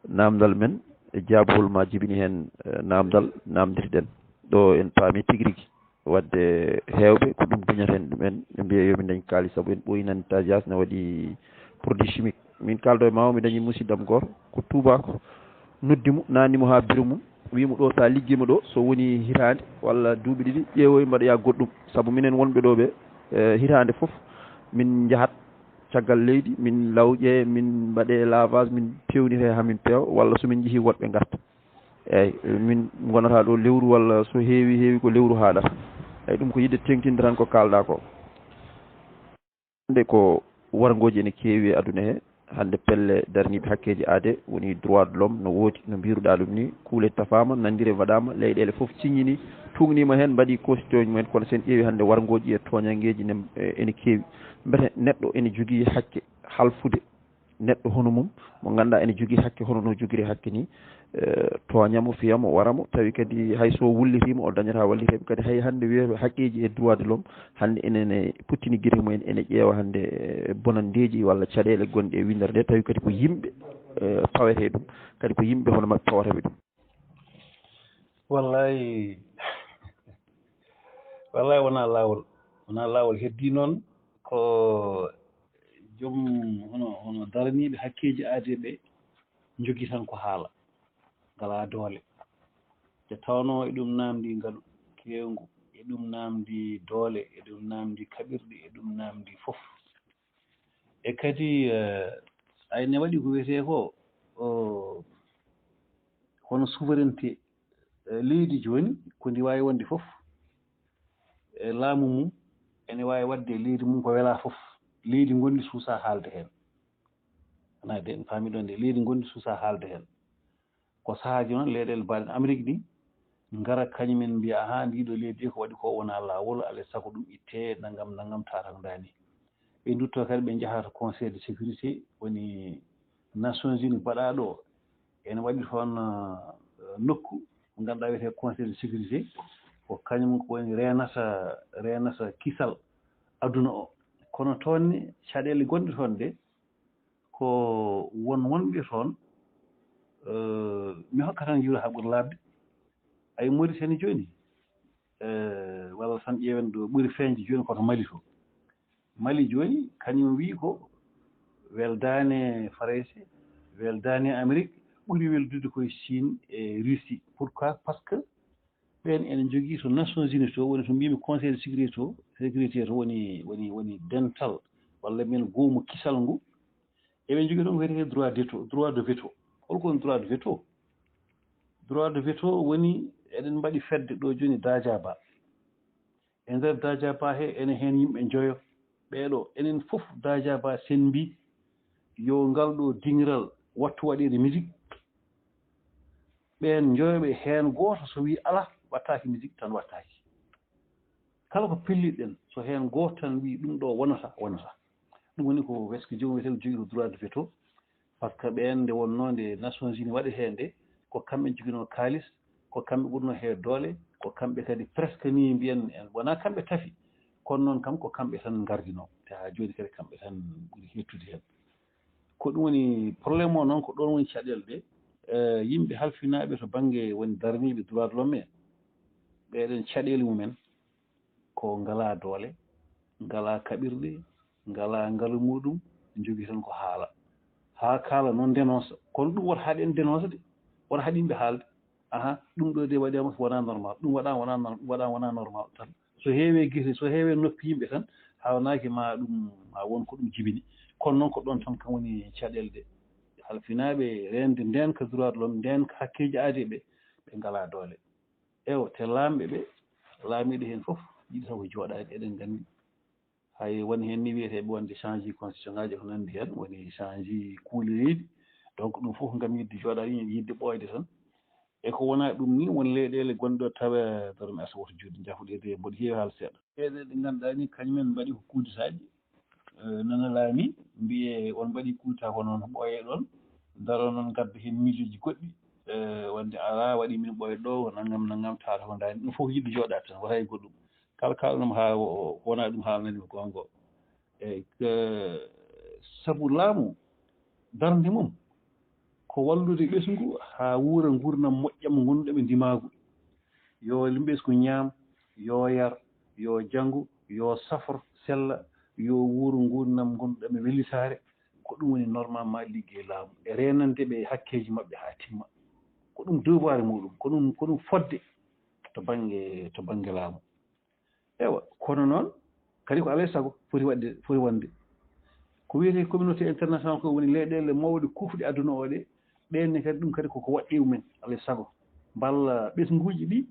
naamndal men e jaabuwol ma jibini heen, eh, naamndal, naamndirɗen. Ɗo en paami tigi rigi. Waɗde heewɓe ko ɗum duñata heen ɗum en, ɓe mbiya yo min ndañ kaalis sabu en ɓooyi nande Tajaas ne waɗi produit chimique. Min kaaldo e ma o, mi dañi musiɗɗam gooto, ko tuubaako. Noddi mo, naanni mo haa biro mum, wii mo ɗo, so a liggiima ɗo, so woni hitaande walla duuɓi ɗiɗi, ƴeewoy mbaɗoya goɗɗum. Sabu minen wonɓe ɗo ɓe, eh, hitaande fof, min njahat caggal leydi, min lawƴe, min mbaɗe lavage, min peewnire haa min peewa, walla so min njehii woɗɓe ngarta. Eeyi, min ngonata ɗo lewru walla so heewi, heewi ko lewru haaɗata. Eeyi, ɗum ko yiɗde teeŋtinde tan ko kaalɗaa ko. Hannde ko warngooji ene keewi e aduna he. Hannde pelle darniiɓe hakkeeji aadee woni droit de l'homme no woodi, no mbiruɗaa ɗum ni, kuule tafaama, nanndire mbaɗaama, leyɗeele fof ciññini, tuugniima heen, mbaɗi constitution mumen, kono so en ƴeewi hannde warngooji e tooñanngeeji ne, e, ene keewi. Mbete neɗɗo ene jogii hakke halfude neɗɗo hono mum, mo ngannduɗaa ene jogii hakke hono no jogiri hakke ni, eh, tooña mo, fiya mo, wara mo, tawi kadi hay so wulliriima, o dañataa walliteeɓe. Kadi hay hannde wiyooɓe haqqeeji e droit de l'homme, hannde ene, ene puttini gite mumen, ene ƴeewa hannde, eh, bonanndeeji walla caɗeele gonɗe e winndere nde, tawi kadi ko yimɓe, eh, pawetee ɗum, kadi ko yimɓe hono maɓɓe pawata ɓe ɗum. Wallahi, wallahi wonaa laawol, wonaa laawol. Heddii noon ko joom hono, hono daraniiɓe hakkeeji aadee ɓe njogii tan ko haala, ngalaa doole. Nde tawnoo eɗum naamndii ngalu keewngu, eɗum naamndii doole, eɗum naamndii kaɓirɗe, eɗum naamndii fof. E kadi, eh, ay ne waɗi ko wiyetee ko, o, hono souveraineté, eh, leydi jooni, ko ndi waawi wonde fof. E laamu mum, ene waawi waɗde e leydi mum ko welaa fof. Leydi ngonndi suusaa haalde heen. Wonaa de, en paami ɗoon de, leydi ngonndi suusaa haalde heen. Ko sahaaji noon leyɗeele baaɗe Amerik ɗi ngara kañumen mbiya, "Ahaa, ndii ɗoo leydi ko waɗi ko wonaa laawol, alaa e sago ɗum ittee, nanngam, nanngam, taatak ndaani." Ɓe nduttoo kadi ɓe njaha to Conseil de sécurité, woni Nations Unies baɗaaɗo, ene waɗi toon, eh, nokku mo ngannduɗaa wiyetee Conseil de sécurité, ko kañum ko woni reenata, reenata kisal aduna o. Kono toon ne, caɗeele gonɗe toon ɗe, ko won wonɓe toon, eh, mi hokka tan juuɗe haa ɓuri laaɓde. Ay Mauritanie jooni, eh, walla tan ƴeewen ɗo ɓuri feeñde jooni ko to Mali to. Mali jooni, kañum wii ko weldaani Farayse, weldaani Amerik, ɓuri weldude koye Chine e Russie. Pourquoi? Parce que ɓeen ene njogii to Nations Unies to, woni to mbiymi Conseil de sécurité to, sécurité to woni, woni, woni dental, walla mbiyen goomu kisal ngu. Eɓe njogii toon ko wiyetee droit de veto, droit de veto. Hol ko woni droit de veto? Droit de veto woni eɗen mbaɗi fedde ɗo jooni Dajaba. E nder Dajaba he ene heen yimɓe njoyo. Ɓee ɗo, enen fof Dajaba sen mbii yo ngal ɗo diŋiral wattu waɗeede musique. Ɓeen njoyo ɓe heen gooto so wii alaa, wattaaki musique tan wattaaki. Kala ko pellitɗen, so heen gooto tan wii ɗum ɗo wonata, wonata. Ɗum woni ko est-ce que joom wiyetee ko jogii ko droit de veto, par ce que ɓeen nde wonnoo nde Nations Unies waɗetee nde, ko kamɓe njoginoo kaalis, ko kamɓe ɓurnoo heewde doole, ko kamɓe kadi presque nii mbiyen en, wonaa kamɓe tafi, kono noon kam ko kamɓe tan ngardinoo, te haa jooni kadi kamɓe tan ɓuri heettude heen. Ko ɗum woni problème o noon, ko ɗoon woni caɗeele ɗe, eh, yimɓe halfinaaɓe to bannge woni daraniiɓe droit de l'homme en, ɓeeɗen caɗeele mumen, ko ngalaa doole, ngalaa kaɓirɗe, ngalaa ngalu muɗum, njogii tan ko haala. Haa kaala noon denonsa. Kono ɗum wota haɗ en denonsa de, wota haɗ yimɓe haalde. Aha, ɗum ɗo de waɗiama wona normal, ɗum waɗa wona normal, ɗum waɗa wona normal tan. So heewe gese, so heewe noppi yimɓe tan, hawnaaki ma ɗum, ma won ko ɗum jibini. Kono noon ko ɗon tan kam woni caɗeele ɗe. Halfinaaɓe reende ndeen ka droit de l'homme, ndeen ka hakkeeji aadee ɓe, ɓe ngalaa doole. Ewo, te laamɓe ɓe, laamiiɗo heen fof, yiɗi tan ko jooɗaade, eɗen nganndi. Hay woni heen ni wiyeteeɓe wonde change constitution ngaaji ko nanndi heen, woni change kuulereeji. Donc ɗum fof ngam yiɗde jooɗaade, yiɗde ɓooyde tan. E ko wonaa ɗum ni, won leyɗeele gonɗo tawa dorme asa woto juuɗe njafuɗeede, mboɗo heewi haal seeɗa. Leyɗeele ɗe ngannduɗaa ni, kañumen mbaɗi ko kudetaaji. Eh, nana laami, mbiye on mbaɗi kuuta ko noon, ɓooye ɗoon, ndaro noon, ngadda heen miijoji goɗɗi. Eh, wonde alaa, waɗi min ɓooye ɗo, ko nanngam, nanngam, taata ko ndaani. Ɗum fof ko yiɗde jooɗaade tan, wota e goɗɗum. Kala kaalɗo-mi haa o, o, wonaa ɗum haalnanii mi goonga o. Eyi, ko sabu laamu darnde mum ko wallude ɓesngu haa wuura nguurndam moƴƴam ngonɗam e ndimaagu. Yo ɓesngu ñaam, yo yar, yo janngu, yo safro, sella, yo wuuru nguurndam ngonɗam e wellitaare. Ko ɗum woni normalement liggey laamu, e reenande ɓe hakkeeji maɓɓe haa timma. Ko ɗum devoir muɗum, ko ɗum, ko ɗum fodde to bannge, to bannge laamu. Ewa, kono noon kadi ko alaa e sago foti waɗde, foti wonde. Ko wiyetee communauté international ko woni leyɗeele mawɗe kuufɗe aduna o ɗe, ɓeen ne kadi ɗum kadi koko waɗɗi mumen, alaa e sago. Mballa ɓesnguuji ɗi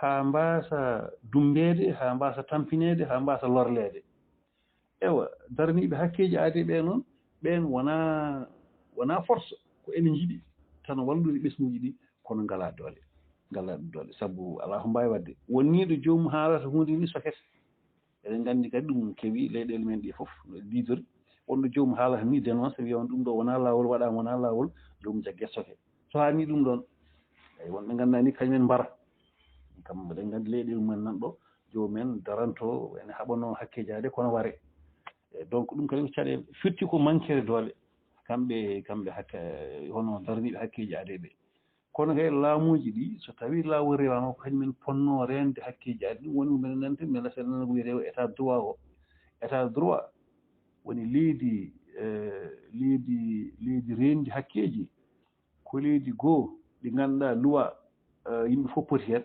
haa mbaasa dummbeede, haa mbaasa tampineede, haa mbaasa lorleede. Ewa, daraniiɓe hakkeeji aadee ɓee noon, ɓeen wonaa, wonaa force, ko ene njiɗi tan wallude ɓesnguuji ɗi, kono ngalaa doole, ngalaa ɗum doole, sabu alaa ko mbaawi waɗde. Wonniiɗo joomum haalata huunde ni sokete. Eɗen nganndi kadi ɗum keɓi leyɗeele men ɗe fof, no ɗe diidori. Wonɗo joomum haalata ni, dénonce, wiya on ɗum ɗo wonaa laawol, waɗaama wonaa laawol, joomum jagge soke. So haanii ɗum ɗoon, eyi, wonɓe nganndaa ni kañumen mbara. Kam eɗen nganndi leyɗeele mumen nan ɗo, joomum en daranto, ene haɓanoo hakkeeji aadee kono ware. E donc ɗum kadi ko caɗeele, firti ko mankere doole, kamɓe, kamɓe hakke, hono daraniiɓe hakkeeji aadee ɓe. Kono kay laamuuji ɗi, so tawii laawol rewaama, ko kañum en ponnoo reende hakkeeji aadee, ɗum woni ko minen nanta, minen seeɗa nana ko wiyetee ko état de droit o. État de droit woni leydi, eh, leydi, leydi reendi hakkeeji, ko leydi goo ɗi ngannduɗaa loi, eh, yimɓe fof poti heen.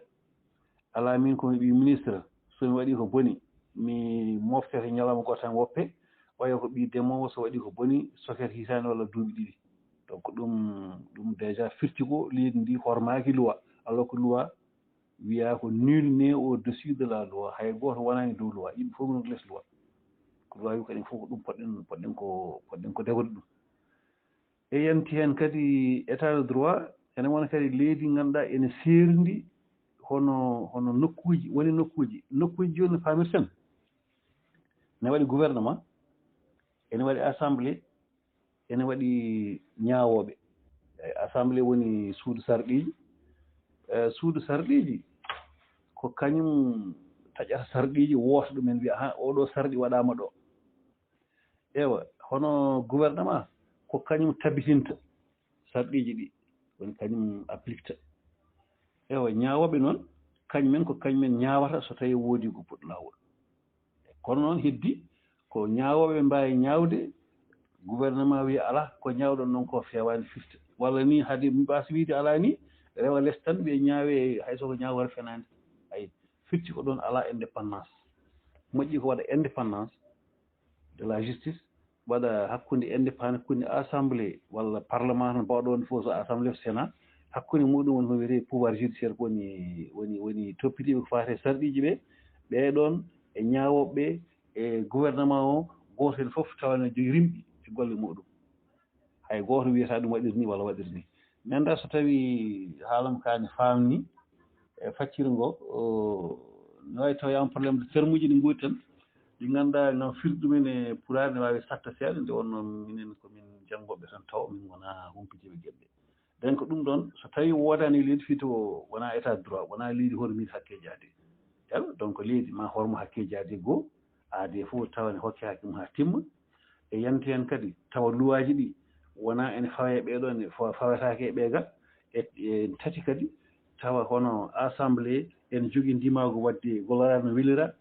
Alaa min ko mi ɓii ministre, so mi waɗii ko boni, mi moftete ñalawma gooto tan woppe, waya ko ɓii demoowo, so waɗii ko boni, sokete hitaande walla duuɓi ɗiɗi. Donc ɗum, ɗum déjà firti ko leydi ndi hormaaki loi, alors que loi wiyaa ko nul n'est au-dessus de la loi, hay gooto wonaani dow loi, yimɓe fof ngon ko les loi. Ko loi wi kadi fof ko ɗum poɗɗen, poɗɗen ko, poɗɗen ko dewrude ɗum. E yanti heen kadi état de droit, ene wona kadi leydi ngannduɗaa ene seerndi hono, hono nokkuuji, woni nokkuuji, nokkuuji jooni no paamirten. Ne waɗi gouvernement, ene waɗi assemblée, ene waɗi ñaawooɓe. E assemblée woni suudu sarɗiiji. E suudu sarɗiiji ko kañum taƴata sarɗiiji, woota ɗum en, wiya, "Haa, oo ɗoo sarɗi waɗaama ɗo." Ewa, hono gouvernement ko kañum tabitinta sarɗiiji ɗi, woni kañum appliqueta. Ewa, ñaawooɓe noon, kañumen ko kañumen ñaawata so tawii woodii ko puɗɗo laawol. Kono noon heddi ko ñaawooɓe mbaawi ñaawde, gouvernement wiya alaa, ko ñaawɗon noon ko feewaani firta. Walla ni hade mbaasa wiide alaa ni, rewa les tan wiya ñaawee, hay so ko ñaawoore fenaande. Ayi, firti ko ɗoon alaa indépendance. Moƴƴi ko waɗa indépendance de la justice, waɗa hakkunde indépendant, hakkunde assemblée walla parlement tan mbawɗo wonde fof, so assemblée, so sénat, hakkunde muɗum woni ko wiyetee pouvoir judiciaire, ko woni, woni, woni toppitiiɓe ko faati e sarɗiiji ɓe, ɓee ɗoon e ñaawooɓe ɓe e gouvernement o, gooto heen fof tawa ene jogii rimɗi e golle muɗum. Hay gooto wiyata ɗum waɗir ni walla waɗir ni. Mi anndaa so tawii haala am kaa ne faamni e faccirngo, o, no waawi taw yaama problème de terme uji ɗi ngoodi tan, ɗi ngannduɗaa ngam firde ɗum en e pulaar ne waawi saɗta seeɗa, nde wonnoo minen ko min janngooɓe tan tawa min ngonaa humpitiiɓe geɗe ɗe. Donc ɗum ɗoon, so tawii woodaani e leydi fii to wonaa état de droit, wonaa leydi hormiiɗo hakkeeji aadee. Ewa, donc leydi ma hormo hakkeeji aadee goo, aadee fof tawa ne hokke hakke mum haa timma. E yanti heen kadi tawa luwaaji ɗi wonaa ene fawee ɓee ɗoo, ne fa-, fawetaake e ɓee ga. E, e tati kadi tawa hono assemblée ene jogii ndimaagu waɗde golloraade no welira,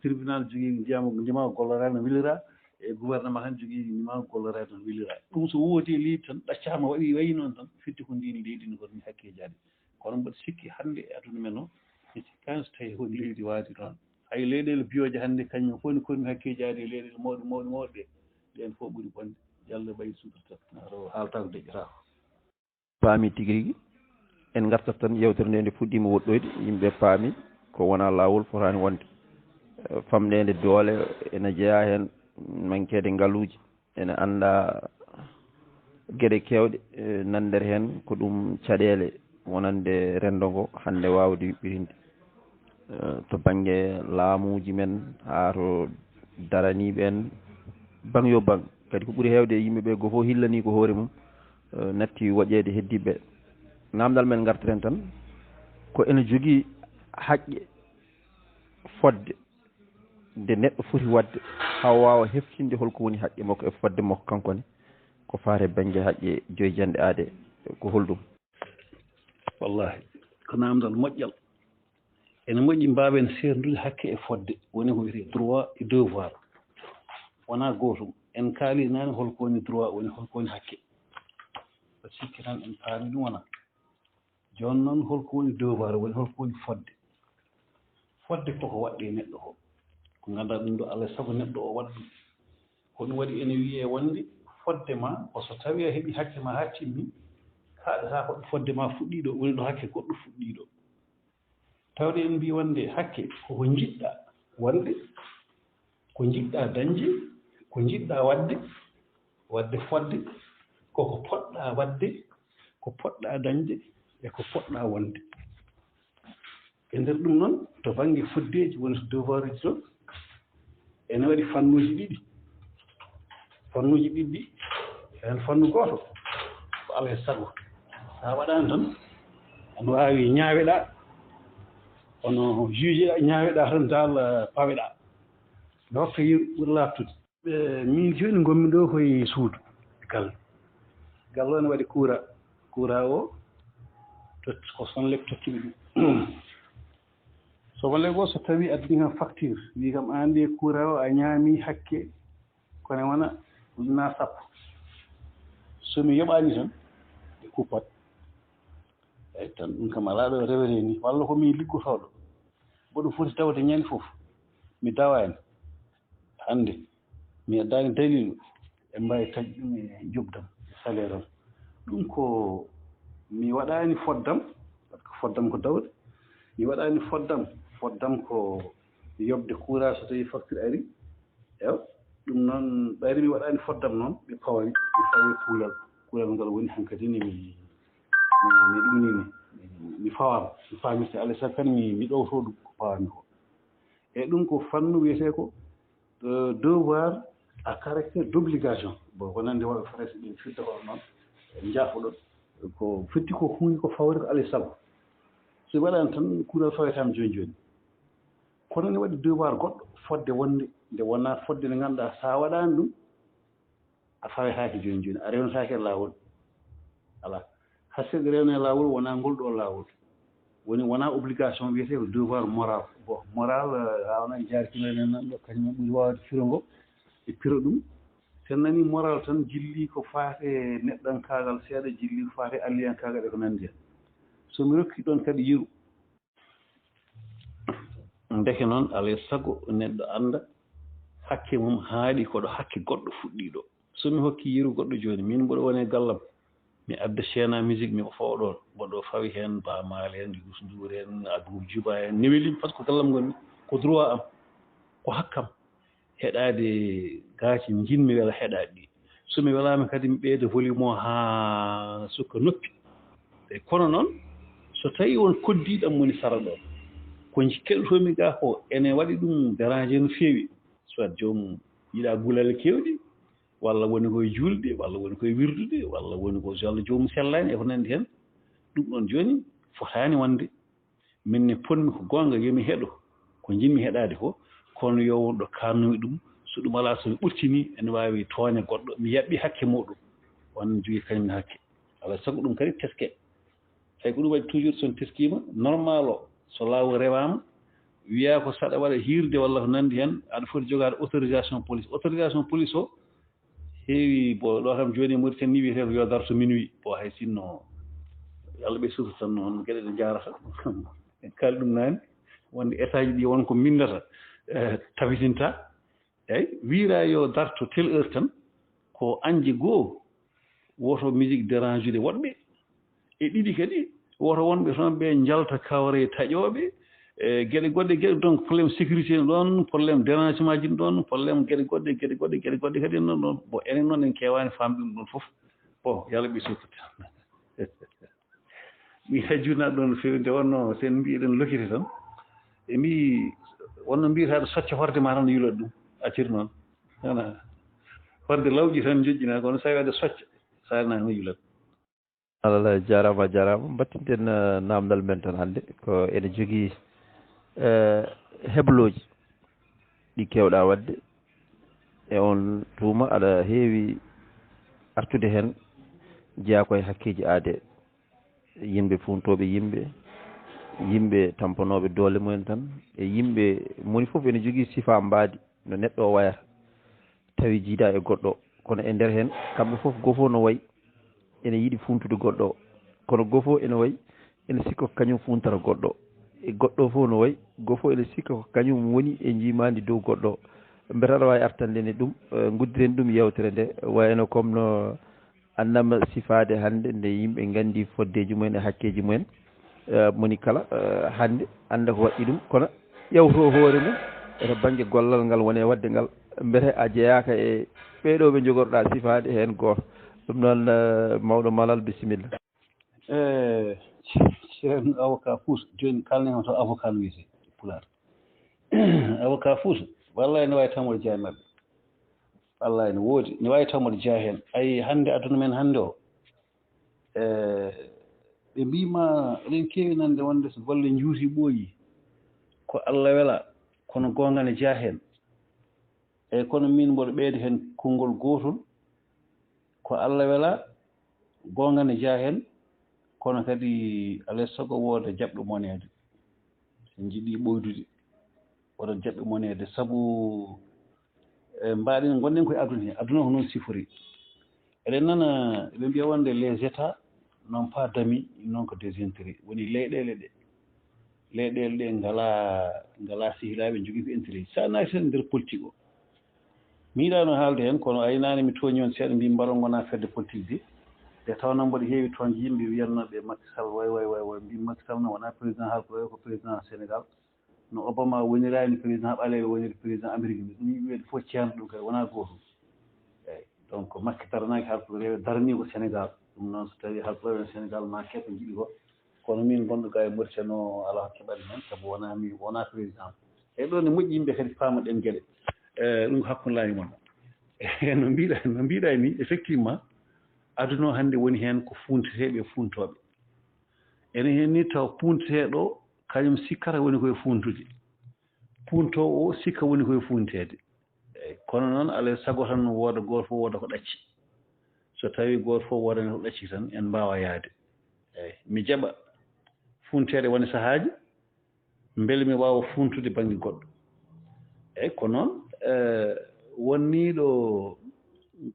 Tribunal jogii ndimagu golloraade no welira, e gouvernement tan jogii ndimagu golloraade no welira. Ɗum so wooti e leydi tan, ɗaccaama waɗi wayi noon tan, firti ko ndin leydi no foti hakkeejaade. Kono mboɗo sikki hannde e aduna men o, mi sikkaani so tawi ko leydi waadi noon. Hay leyɗeele biyooje hannde kañum fof ne koni hakkeejaade e leyɗeele mawɗe mawɗe mawɗe ɗe. Ɗeen fof ɓuri bonde. Yalla ɓay suuɗata. Haaltaako deƴƴataako. Paami tigi rigi. En ngartat tan yewtere nde nde fuɗɗiima woɗɗoyde, yimɓe paami ko wonaa laawol fotaani wonde. Famɗeende doole ene jeyaa heen, mankeede ngaluuji, ene anndaa geɗe keewɗe, nande heen ko ɗum caɗeele wonande renndo ngo hannde waawde yuɓɓitinde. To bannge laamuuji men haa to daraniiɓe en, baŋ yo baŋ. Kadi ko ɓuri heewde e yimɓe ɓe, gooto fof hillanii ko hoore mum, natti waɗeede heddiiɓe. Naamndal men ngarteten tan, ko ene jogii haqqe fodde nde neɗɗo foti waɗde haa waawa heftinde hol ko woni haqqe makko e fodde makko kanko ne, ko faati e bannge haqqe joyi janɗe aadee, ko holɗum? Wallaahi, ko naamndal moƴƴal. Ene moƴƴi mbaawen seerndude hakke e fodde, woni ko wiyetee droit e devoir. Wonaa gootum. En kaalii naane hol ko woni droit, woni hol ko woni hakke. Mboɗo sikki tan en paami ɗum wonaa. Jooni noon hol ko woni devoir, woni hol ko woni fodde. Fodde koko waɗde e neɗɗo ko. Ko ngannduɗaa ɗum ɗo Alla sago neɗɗo o waɗa ɗum. Ko ɗum waɗi ene wiyee wonde fodde ma ko so tawii a heɓii hakke ma haa timmi, kaaɗataa ko fodde ma fuɗɗii ɗo, woni ɗo hakke goɗɗo fuɗɗii ɗo. Tawde en mbii wonde hakke koko njiɗɗaa wonde, ko njiɗɗaa dañde, ko njiɗɗaa waɗde, waɗde fodde, koko poɗɗaa waɗde, ko poɗɗaa dañde e ko poɗɗaa wonde. E nder ɗum noon, to bannge foddeeji woni to devoiruuji toon, ene waɗi fannuuji ɗiɗi. Fannuuji ɗiɗi, heen fannu gooto ko alaa e sago. So a waɗaani tan, ene waawi ñaaweɗaa, kono juujeɗaa, ñaaweɗaa tan daal paweɗaa. Nde hokka yeru ɓuri laaɓtude. Min jooni ngonmi ɗo ko e suudu e galle. Galle o ne waɗi kuura. Kuura o tot ko Sonelec tokkimi ɗum. Sonelec o so tawi addani kam facture, wi kam an de kuura o a ñaami hakke kono wona ujunnaje sappo. So mi yoɓani tan ɓe kuppat. Eyi tan ɗum kam alaa ɗo rewete ni walla ko min liggotooɗo. Mboɗo foti tawde ñande fof mi dawaani. Hannde mi addaani daliilu, ɓe mbaawi taƴde ɗum e njoɓdi am e salaire am. Ɗum ko mi waɗaani foddam, par ce que foddam ko dawde, mi waɗaani foddam, foddam ko yoɓde courant so tawii facture arii. Ewa, ɗum noon ɓayri mi waɗaani foddam noon, ɓe pawa mi, mi fawi kuulal, kuulal ngal woni hankadi ne mi mi ɗum ni mi fawaama, mi faamirta alaa e sago kadi mi ɗowto ɗum ko pawaami ko. Eyi ɗum ko fannu wiyetee ko devoir à caractère d'obligation. Bon, ko nande waɗo français ɓe firta ko noon, njaafoɗon. Ko firti ko huunde ko fawri ko alaa e sago. So waɗaani tan kuural fawetaama jooni jooni. Kono ne waɗi devoir goɗɗo fodde wonde nde wonaa fodde nde ngannduɗaa so a waɗaani ɗum a fawetaake jooni jooni, a rewnetaake e laawol. Alaa. Harsirde rewne e laawol wonaa ngol ɗoo laawol. Woni wonaa obligation wiyetee ko devoir moral. Bon, moral a wona jaarkino enen nan ɗo kañum en ɓuri waawde firo ngo e piro ɗum. So en nanii moral tan jilli ko faati e neɗɗankaagal seeɗa, jilli ko faati e alliyankaagal e ko nanndi heen. So mi rokki ɗoon kadi yeru. Ndeke noon alaa e sago neɗɗo annda hakke mum haaɗi ko ɗo hakke goɗɗo fuɗɗii ɗo. So mi hokkii yeru goɗɗo jooni, miin mboɗo woni e gallam, mi adda chaîne à musique mi fawa ɗoon, mboɗo fawi heen Baaba Maal en, Youssou Ndour en, Abou Djouba en, Newelin, par ce que ko gallam ngonmi, ko droit am, ko hakkam. Heɗaade gaaci njiɗmi wela heɗaade ɗi. So mi welaama kadi mi ɓeyda volume o haa sukka noppi. E kono noon so tawii won koddiiɗo am woni sara ɗoon, ko keɗotoomi gaa ko ene waɗi ɗum déranger no feewi, soit joomum yiɗaa gulaale keewɗe, walla woni ko e juulde, walla woni ko e wirdude, walla woni ko so Allah joomum sellaani e ko nanndi heen, ɗum ɗoon jooni fotaani wonde. Min ne potmi ko goonga yo mi heɗo ko njiɗmi heɗaade ko, kono yo won ɗo kaannumi ɗum, so ɗum alaa so mi ɓurtinii ene waawi tooña goɗɗo, mi yaɓɓii hakke muuɗum, oon ne jogii kañum ne hakke. Alaa e sago ɗum kadi teskee. Eyi ko ɗum waɗi toujours so on teskiima normal o so laawol rewaama Wiyaa ko saɗa waɗa hiirde walla ko nanndi heen, aɗa foti jogaade autorisation police. Autorisation police o heewi, bon, ɗo kam jooni e Mauritanie ni wiyetee ko yo darto minuit. Bon, hay sinno, yo Allah ɓe sutur tan, noon geɗe ɗe njaarata. En kaali ɗum naane, wonde état ji ɗi won ko mbinndata, eh, tabitinta. Eeyi, wiyraa yo darto telle heure tan, ko anje goo, woto musique dérange de woɗɓe. E ɗiɗi kadi, woto wonɓe toon ɓe njalta kawre taƴooɓe, e geɗe goɗɗe, geɗe, donc, problème sécurité ne ɗoon, problème dérangement ji ne ɗoon, problème geɗe goɗɗe, geɗe goɗɗe, geɗe goɗɗe kadi ne ɗoon. Bon, enen noon en keewaani faamde ɗum ɗoon fof. Bon, yo Allah ɓe sutur. Mi hejjunaa ɗoon no feewi, nde wonnoo so en mbiyi eɗen lokiti tan, ɓe mbiyi wonno mbiyetaaɗo socca horde ma tan no yulata ɗum, accir noon. Wona horde lawƴi tan joƴƴinaa, kono so tawii waɗde socca, so a naatno yulata. Allah jaaraama, a jaaraama. Mbattinten, eh, naamndal men tan hannde. Ko ene jogii, eh, heblooji ɗi keewɗaa waɗde. E oon tuma aɗa heewi artude heen, jeyaa ko e hakkeeji aadee. Yimɓe fuuntooɓe yimɓe, yimɓe tampanooɓe doole mumen tan, e yimɓe, moni fof ene jogii sifaa mbaadi no neɗɗo o wayata. Tawi jiidaa e goɗɗo, kono e nder heen, kamɓe fof, goo fof no wayi ene yiɗi fuuntude goɗɗo o, kono goo fof ene wayi ene sikka ko kañum fuuntata goɗɗo o. E goɗɗo o fof no wayi, goo fof ene sikka ko kañum woni e njiimaandi dow goɗɗo o. Mbete aɗa waawi artande en e ɗum, eh, nguddiren ɗum yeewtere nde, wayno comme no annama sifaade hannde nde yimɓe nganndi foddeeji mumen e hakkeeji mumen, eh, moni kala, eh, hannde annda ko waɗɗi ɗum, kono ƴawto hoore mum e to bannge gollal ngal woni e waɗde ngal, mbete a jeyaaka e ɓee ɗoo ɓe njogorɗaa sifaade heen gooto. Ɗum noon, eh, mawɗo Malal, bisimilla. Eh, Ceerno Avocat Fouta, jooni kaalnen hoto avocat no wiyetee e Pulaar. Avocat Fouta, wallaahi ne waawi tammude jeyaa e maɓɓe. Wallaahi ne woodi, ne waawi tammude jeyaa heen. Ayi, hannde aduna men hannde o, eh, ɓe mbiima, eɗen keewi nande wonde so golle njuuti ɓooyi, ko Allah wela, kono goonga ne jeyaa heen. Eeyi, kono miin mboɗo ɓeyda heen konngol gootol, ko Allah wela, goonga ne jeyaa heen, kono kadi alaa e sago wooda jaɓɗo moneede. En njiɗii ɓooydude, wooda jaɓɓe moneede, sabu, e, mbaɗen, ngonɗen ko e aduna he. Aduna ko noon sifori. Eɗen nana, eɓe mbiya wonde les États n'ont pas d'amis, ils n'ont que des intérêts. Woni leyɗeele ɗe, leyɗeele ɗe ngalaa, ngalaa sehilaaɓe, njogii ko intérêt. So a naati tan nder politique o, mi yiɗaano haalde heen, kono ay naane mi tooñi on seeɗa, mbiimi mbaɗon ngonaa fedde politique de. Nde tawnoo mboɗo heewi toon yimɓe wiyatnooɓe Macky Sall, way, way, way, way, mbiimi Macky Sall noon wonaa président haalkooɓe, ko président Sénégal. No Obama woniraani président ɓaleeɓe woniri président Amérique ni, ɗum yimɓe ɓe fof ceerno ɗum kadi wonaa gootum. Eeyi, donc Macky daranaaki haalkooɓe reewe, daranii ko Sénégal. Ɗum noon so tawii haalkooɓe Sénégal ma keɓ ko njiɗi ko, kono min gonɗo ga e Mauritanie o alaa ko keɓani men, sabu wonaa mi, wonaa président. Eeyi, ɗoon ne moƴƴi yimɓe kadi paama ɗeen geɗe. Eeyi, ɗum ko hakkunde laamu mon. Eeyi, no mbiɗa, no mbiɗa ni, effectivement, aduna o hannde woni heen ko fuunteteeɓe e fuuntooɓe. Ene heen ni taw puunteteeɗo o, kañum sikkata woni koye fuuntude. Puuntoowo o sikka woni koye fuunteede. Eeyi, kono noon, alaa e sago tan wooda gooto fof wooda ko ɗacci. So tawii gooto fof woodani ko ɗacci tan, en mbaawa yahde. Eeyi, mi jaɓa fuunteede woni sahaaji, mbele mi waawa fuuntude bannge goɗɗo. Eeyi, ko noon, eh, wonnii ɗo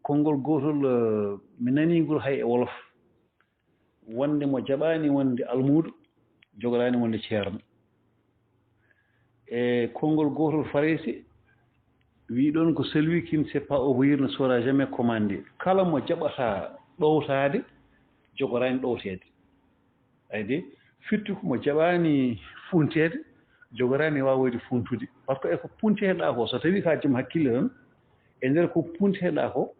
konngol gootol, eh, mi nanii ngol hay e wolof. Wonde mo jaɓaani wonde almuudo, jogoraani wonde ceerno. E konngol gootol Farayse, wii ɗoon ko celui qui ne sait pas obéir ne saura jamais commander. Kala mo jaɓataa ɗowtaade, jogoraani ɗowteede. Ayi de, firti ko mo jaɓaani fuunteede, jogoraani waawoyde fuuntude. Par ce que e ko puunteteɗaa ko, so tawii ko a joom hakkille tan, e nder ko puunteteɗaa ko,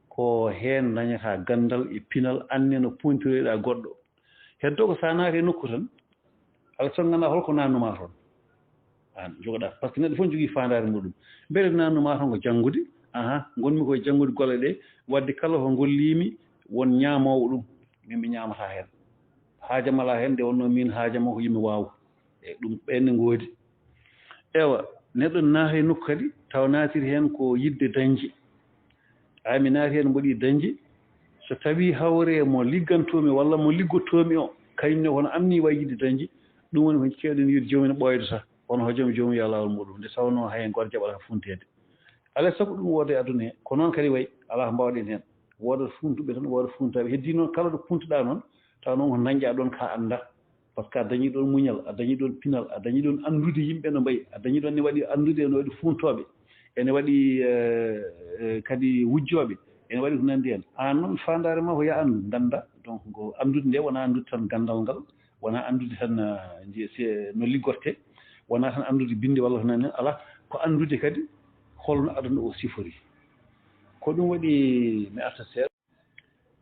ko heen ndañataa ganndal e pinal, anne no puuntiroyɗaa goɗɗo. Heddo ko so a naati e nokku tan, alaa sago nganndaa hol ko naatnumaa toon. Aan jogoɗaa, par ce que neɗɗo fof ne jogii faandaare muɗum. Mbele naatnumaa toon ko janngude, aha, ngonmi ko e janngude golle ɗe, waɗde kala ko ngolliimi, won ñaamoowo ɗum, min mi ñaamataa heen. Haajam alaa heen, nde wonnoo miin haajam o ko yo mi waaw. E ɗum ɓeen ne ngoodi. Ewa, neɗɗo naata e nokku kadi, tawa naatiri heen ko yiɗde dañde. Ay, mi naati heen mboɗi dañde. So tawii hawre mo liggantoomi walla mo liggotoomi o, kañum ne kono am ni wayi yiɗde dañde, ɗum woni ko keewɗen wiide joomum ne ɓooydoto. Kono hojom joomum yo laawol muɗum, nde tawnoo hay gooto jaɓataa funteede. Alaa e sago ɗum wooda e aduna he, ko noon kadi wayi, alaa ko mbaawɗen heen. Woodat funtuɓe tan, woodat funtaaɓe. Heddii noon, kala ɗo puntuɗaa noon, tawa noon ko dañƴaa ɗoon ka anndaa. Par ce que a dañii ɗoon muñal, a dañii ɗoon pinal, a dañii ɗoon anndude yimɓe no mbayi, a dañii ɗoon ne waɗi anndude, ene waɗi funtooɓe, ene waɗi, eh, eh, kadi wujjooɓe, ene waɗi ko nanndi heen. Aan noon, faandaare ma ko yo a anndu, nganndaa. Donc, ko anndude nde wonaa anndude tan ganndal ngal, wonaa anndude tan, eh, nji-, se-, no liggortee, wonaa tan anndude binnde walla ko nanndi heen, alaa, ko anndude kadi holno aduna o sifori. Ko ɗum waɗi mi arta seeɗa.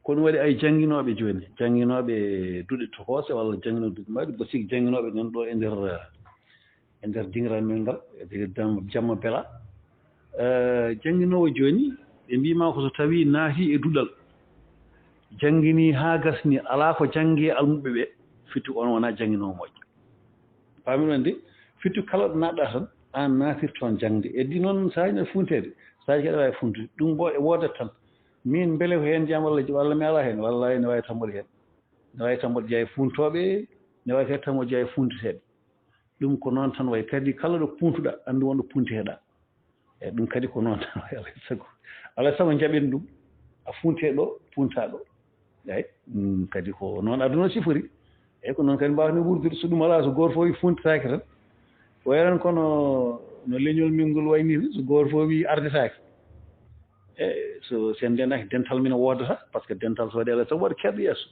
Ko ɗum waɗi ay jannginooɓe jooni, jannginooɓe duɗe tokoose walla jannginooɓe duɗe mawɗe, mboɗo sikki jannginooɓe nan ɗo e nder, e nder dingiral men ngal, e nder dam-, jamma bela. Eh, jannginoowo jooni, ɓe mbiima ko so tawii naati e duɗal, jannginii haa gasni, alaa ko janngi e almuɓɓe ɓe, firti on wonaa jannginoowo moƴƴo. Paamiɗon de, firti kala ɗo naatɗaa tan, aan naatirto toon jaŋde. Eddi noon, sahaaji ne funteede, sahaaji kadi aɗa waawi funtude. Ɗum mbo e woodat tan. Miin mbele ko heen jam walla, walla mi alaa heen, wallaahi ne waawi tammude heen. Ne waawi tammude jeyaa e funtooɓe, ne waawi kadi tammude jeyaa e funteteeɓe. Ɗum ko noon tan wayi. Kadi kala ɗo puntuɗaa, anndu won ɗo punteteɗaa. Eeyi, ɗum kadi ko noon tan wayi, alaa e sago. Alaa e sago njaɓen ɗum. A funte ɗo, punta ɗo. Eeyi, ɗum kadi ko noon aduna o sifori. Eeyi, ko noon kadi mbaawten wuurdude. So ɗum alaa, so gooto fof wi funtataake tan, ko wayi tan kono no leñol men ngol wayi nii tan, so gooto fof wi ardetaake. Eeyi, so, so en ndendaaki, dental men woodata, par ce que dental so waɗi alaa e sago waɗa keerɗo yeeso.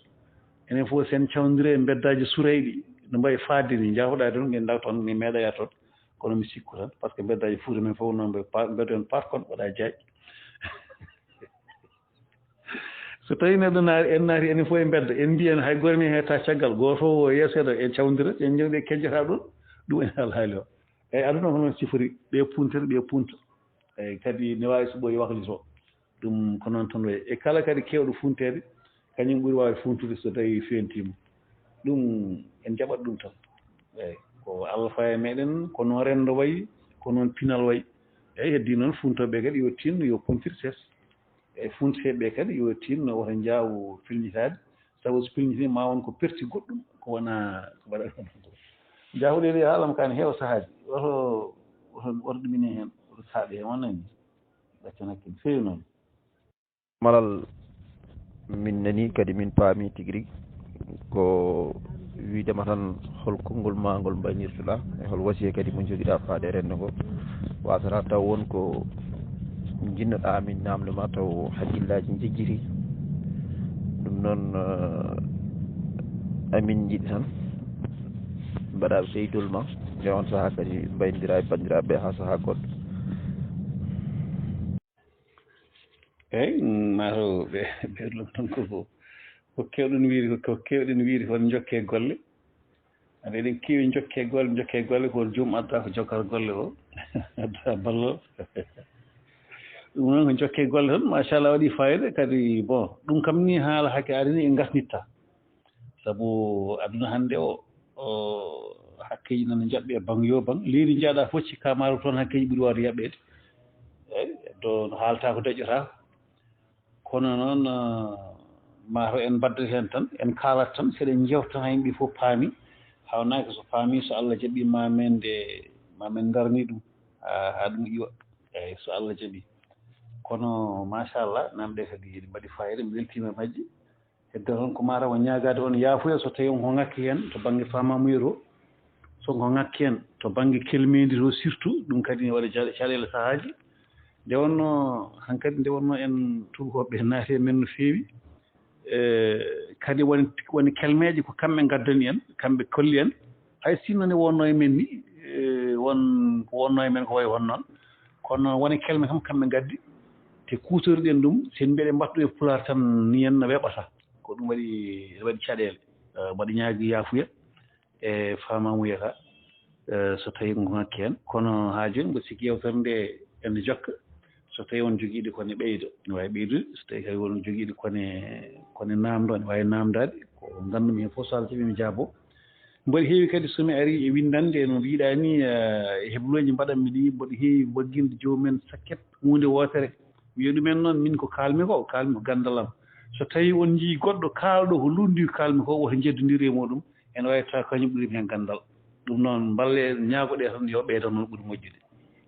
Enen fof, so en cawndiri e mbeddaaji surayɗi, no mbayi faadde ni, njaafoɗaa toon, min ndaw toon, min meeɗa yaade toon. Kono mi sikku tan, par ce que mbeddaaji Fuuta men fof noon mbayi pa-, mbedda en par kon, waɗa jaaƴ. So tawii neɗɗo naati, en naati, enen fof e mbedda, en mbiyan hay gooto men heɓataa caggal, gooto fof o yeeso heɗo, en cawndira, en njewde e kejjata ɗoon, ɗum en alhaali o. Eeyi, aduna ko noon sifori, ɓe puntata, ɓe punta. Eeyi, kadi ne waawi so ɓooyi waklitoo. Ɗum ko noon tan wayi. E kala kadi keewɗo funteede, kañum ɓuri waawde funtude so tawii fentiima. Ɗum en njaɓat ɗum tan. Eeyi, ko Allah fawi e meɗen, ko noon renndo wayi, ko noon pinal wayi. Eeyi, heddii noon funtooɓe kadi yo tinno, yo puntir sees. Eeyi, funteeɓe kadi yo tinno, woto njaawu filñitaade, sabu so filñitii ma won ko perti goɗɗum, ko wonaa ko mbaɗa ɗum. Njaafuɗe ɗe haalam kan heewa sahaaji. Woto, woto, woto ɗumine heen, woto saaɓe heen, wonani. Ɗaccana kin feewi noon. Malal, min nani kadi, min paami tigi rigi ko wiidema tan, hol konngol ma ngol mbaynirtuɗaa, e hol wasiya kadi mo njogiɗaa faade e renndo ngo? Wasata taw won ko njiɗnoɗaa amin naamnde ma, taw hakkillaaji njejjiti. Ɗum noon, eh, amin njiɗi tan mbaɗa ɓeydol ma, nde on sahaa kadi mbayndira e banndiraaɓe haa sahaa goɗɗo. Eeyi, maa taw ɓe, ɓe ɗum tan ko, ko, ko keewɗen wiide, ko, ko keewɗen wiide, kono njokkee golle. Ande eɗen keewi njokkee golle, njokkee golle, ko joom adda ko jokkata golle o. Adda ballal. Ɗum noon ko njokkee golle tan, machallah, waɗi fayida kadi. Bon, ɗum kam ni haala hakke ari ni e ngasnitta. Sabu aduna hannde o, o, hakkeeji nana njaɓɓi e baŋ yo baŋ. Leydi njaaɗa fof, cikka maaro toon hakkeeji ɓuri waawde yaɓɓeede. Eeyi, do no haalta ko daƴƴata. Kono noon, eh, maa to en mbaddata heen tan, en kaalat tan, seɗen njeewta tan, haa yimɓe fof paami. Hawnaaki so paami, so Allah jaɓi, ma men nde, ma men ndarni ɗum, haa, haa ɗum iwa. Eeyi, so Allah jaɓi. Kono, machallah, naamɗe kadi eɗi mbaɗi fayida, mi weltiima e majji. Heddo toon ko mataw o ñaagaade on yaafuya so tawii on ko ŋakki heen to bannge faamaamuya to, so on ko ŋakki heen to bannge kelmeendi to surtout, ɗum kadi ne waɗa ja-, caɗeele sahaaji. Nde wonnoo, hankadi nde wonnoo en tuubakooɓe naati e men no feewi. E, kadi woni, woni kelmeeje ko kamɓe ngaddani en, kamɓe kolli en. Hay sinno ne wonnoo e men ni, e, won ko wonnoo e men ko wayi hono noon. Kono woni kelme kam kamɓe ngaddi, te kuutoriɗen ɗum, sen mbiɗe mbaɗɗo e pulaar tan ni en no weɓata. Ko ɗum waɗi, waɗi caɗeele. Eh, mbaɗa ñaagi yaafuya e faamaamuya ka, eh, so tawii ko ŋakki heen. Kono haa jooni mboɗo sikki yewtere nde ene jokka. So tawii on jogiiɗi ko ne ɓeydo, ne waawi ɓeydude. So tawii kadi won jogiiɗi ko ne, ko ne naamndo, ne waawi naamndaade. Ko nganndumi heen fof so Allah jaɓii mi jaabo. Mboɗo heewi kadi so mi arii e winndande no mbiɗaa ni, eh, e hebluuji mbaɗanmi ɗi, mboɗo heewi wagginde joomum en sakket huunde wootere. Wiya ɗumen noon, min ko kaalmi ko, kaalmi ko ganndal am. So tawii on njiyii goɗɗo kaalɗo ko luutndi ko kaalmi ko, woto njeddondir e muɗum, ene waawi tawa kañum ɓuri mi heen ganndal. Ɗum noon, mballe ñaagoɗe tan yo ɓeydo noon ɓuri moƴƴude.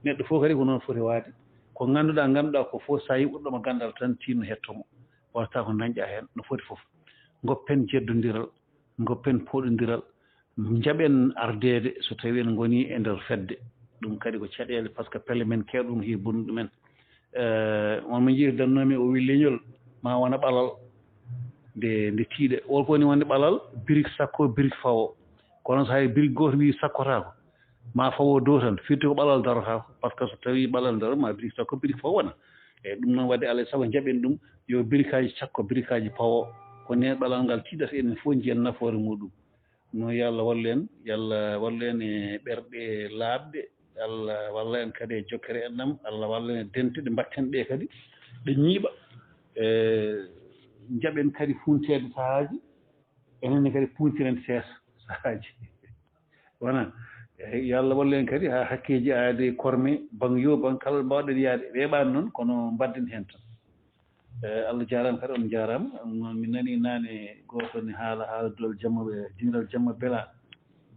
Neɗɗo fof kadi ko noon foti waade. Ko ngannduɗaa, ngannduɗaa ko fof, so a yiɓuɗo mo ganndal tan, tinno hetto mo. Wasta ko dañƴa heen no foti fof. Ngoppen jeddondiral, ngoppen pooɗondiral, njaɓen ardeede so tawii en ngonii e nder fedde. Ɗum kadi ko caɗeele, par ce que pelle men keew ɗum heɓi bonnuɗo men. Eh, on mo njiyir dannoomi o wi leñol ma wona ɓalal nde, nde tiiɗa. Wol ko woni wonde ɓalal, birik sakko, birik fawo. Kono so hay birik gooto wi sakkotaako, ma fawo dow tan, firti ko ɓalal darotaako. Par ce que so tawii ɓalal daro, ma birik sakko, birik fawo wona. Eyi, ɗum noon waɗde alaa e sago njaɓen ɗum, yo birikaaji cakko, birikaaji pawo. Ko ndeen ɓalal ngal tiiɗata, enen fof njiyen nafoore muɗum. No yo Allah wallu en, yo Allah wallu en e ɓerɗe laaɓɗe, Allah walla en kadi e jokkere enɗam, Allah walla en e dentuɗe mbatten ɗe kadi, ɗe ñiiɓa. E, njaɓen kadi funteede sahaaji, enen ne kadi puntiren seesa sahaaji. Wona, eyi, yo Allah wallu en kadi haa hakkeeji aade korme, baŋ yo baŋ kala mbaawɗen yaade. Weeɓaani noon, kono mbadden heen tan. Eh, Allah jaaraama kadi, on njaaraama. Ɗum mi nanii naane gooto ne haala, haala duɗal jamma, eh, dingiral jamma bela.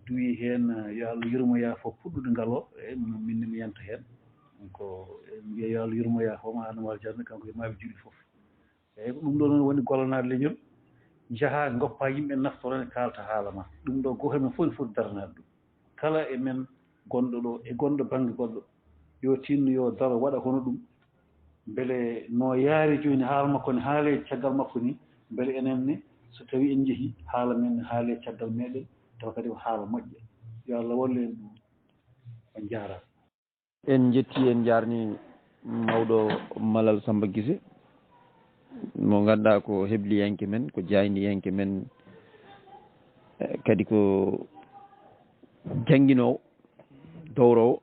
Duwi heen, eh, yo Allah yurmo yaafo puɗɗude ngal o. Eh, ɗum min ne mi yanta heen. Ko, eh, mbiya yo Allah yurmo yaafo ma, Adama Aljanna, kanko e maaɓe juuɗe fof. Eyi, ko ɗum ɗo noon woni gollanaade leñol. Njahaa, ngoppaa yimɓe, naftoroo ne, kaalta haala ma. Ɗum ɗo gooto men fof ene foti daranaade ɗum. Kala e men gonɗo ɗo, e gonɗo bannge goɗɗo, yo tinno, yo daro, waɗa hono ɗum. Mbele no yaari jooni haala makko ne, haalee caggal makko ni, mbele enen ne, so tawii en njehii, haala men ne haalee caggal meɗen, tawa kadi ko haala moƴƴa. Yo Allah wallu en ɗum. On njaaraama. En njetti, en njaarni mawɗo Malal Samba Gise, mo ngannduɗaa ko hebliyanke men, ko jaayndiyanke men, eh, kadi ko jannginoowo, dowrowo,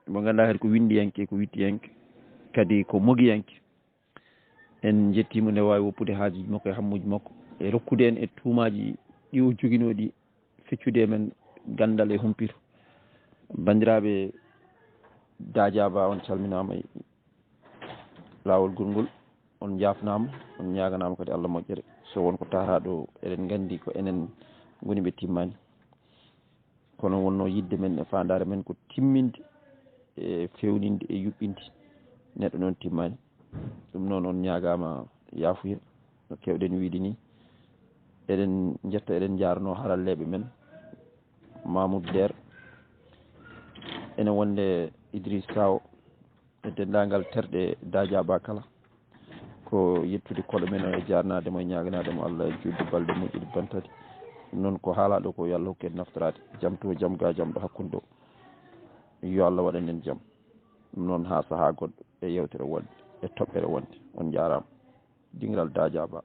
mo ngannduɗaa kadi ko winndiyanke, ko wittiyanke, kadi ko mogiyanke. En njettii mo nde waawi woppude haajuuji makko e hammuuji makko, e rokkude en e tuumaaji ɗi o joginoo ɗi, feccude e men ganndal e humpito. Banndiraaɓe Daajaaba, on calminaama e laawol gol ngol, on njaafnaama, on ñaaganaama kadi Allah moƴƴere. So won ko taaraaɗo, eɗen nganndi ko enen ngoni ɓe timmaani. Kono wonnoo yiɗde men e faandaare men ko timminde e feewninde e yuɓɓinde. Neɗɗo noon timmaani. Ɗum noon, on ñaagaama yaafuya, no keewɗen wiyde nii. Eɗen njetta, eɗen njaarnoo haralleeɓe men, Mamoudou Der, ene wonde Idriss Saw, e denndaangal terɗe Daajaaba kala. Ko yettude koɗo men o e jaarnaade mo e ñaaganaade mo Allah e juutde balɗe moƴƴude bantale. Ɗum noon ko haalaaɗo ko, yo Allah hokku en naftoraade. Jam to jam ga jam ɗo hakkunde o. Yo Allah waɗan en jam. Ɗum noon haa sahaa goɗɗo e yewtere wonde, e toɓɓere wonde. On njaaraama. Dingiral Daajaaba.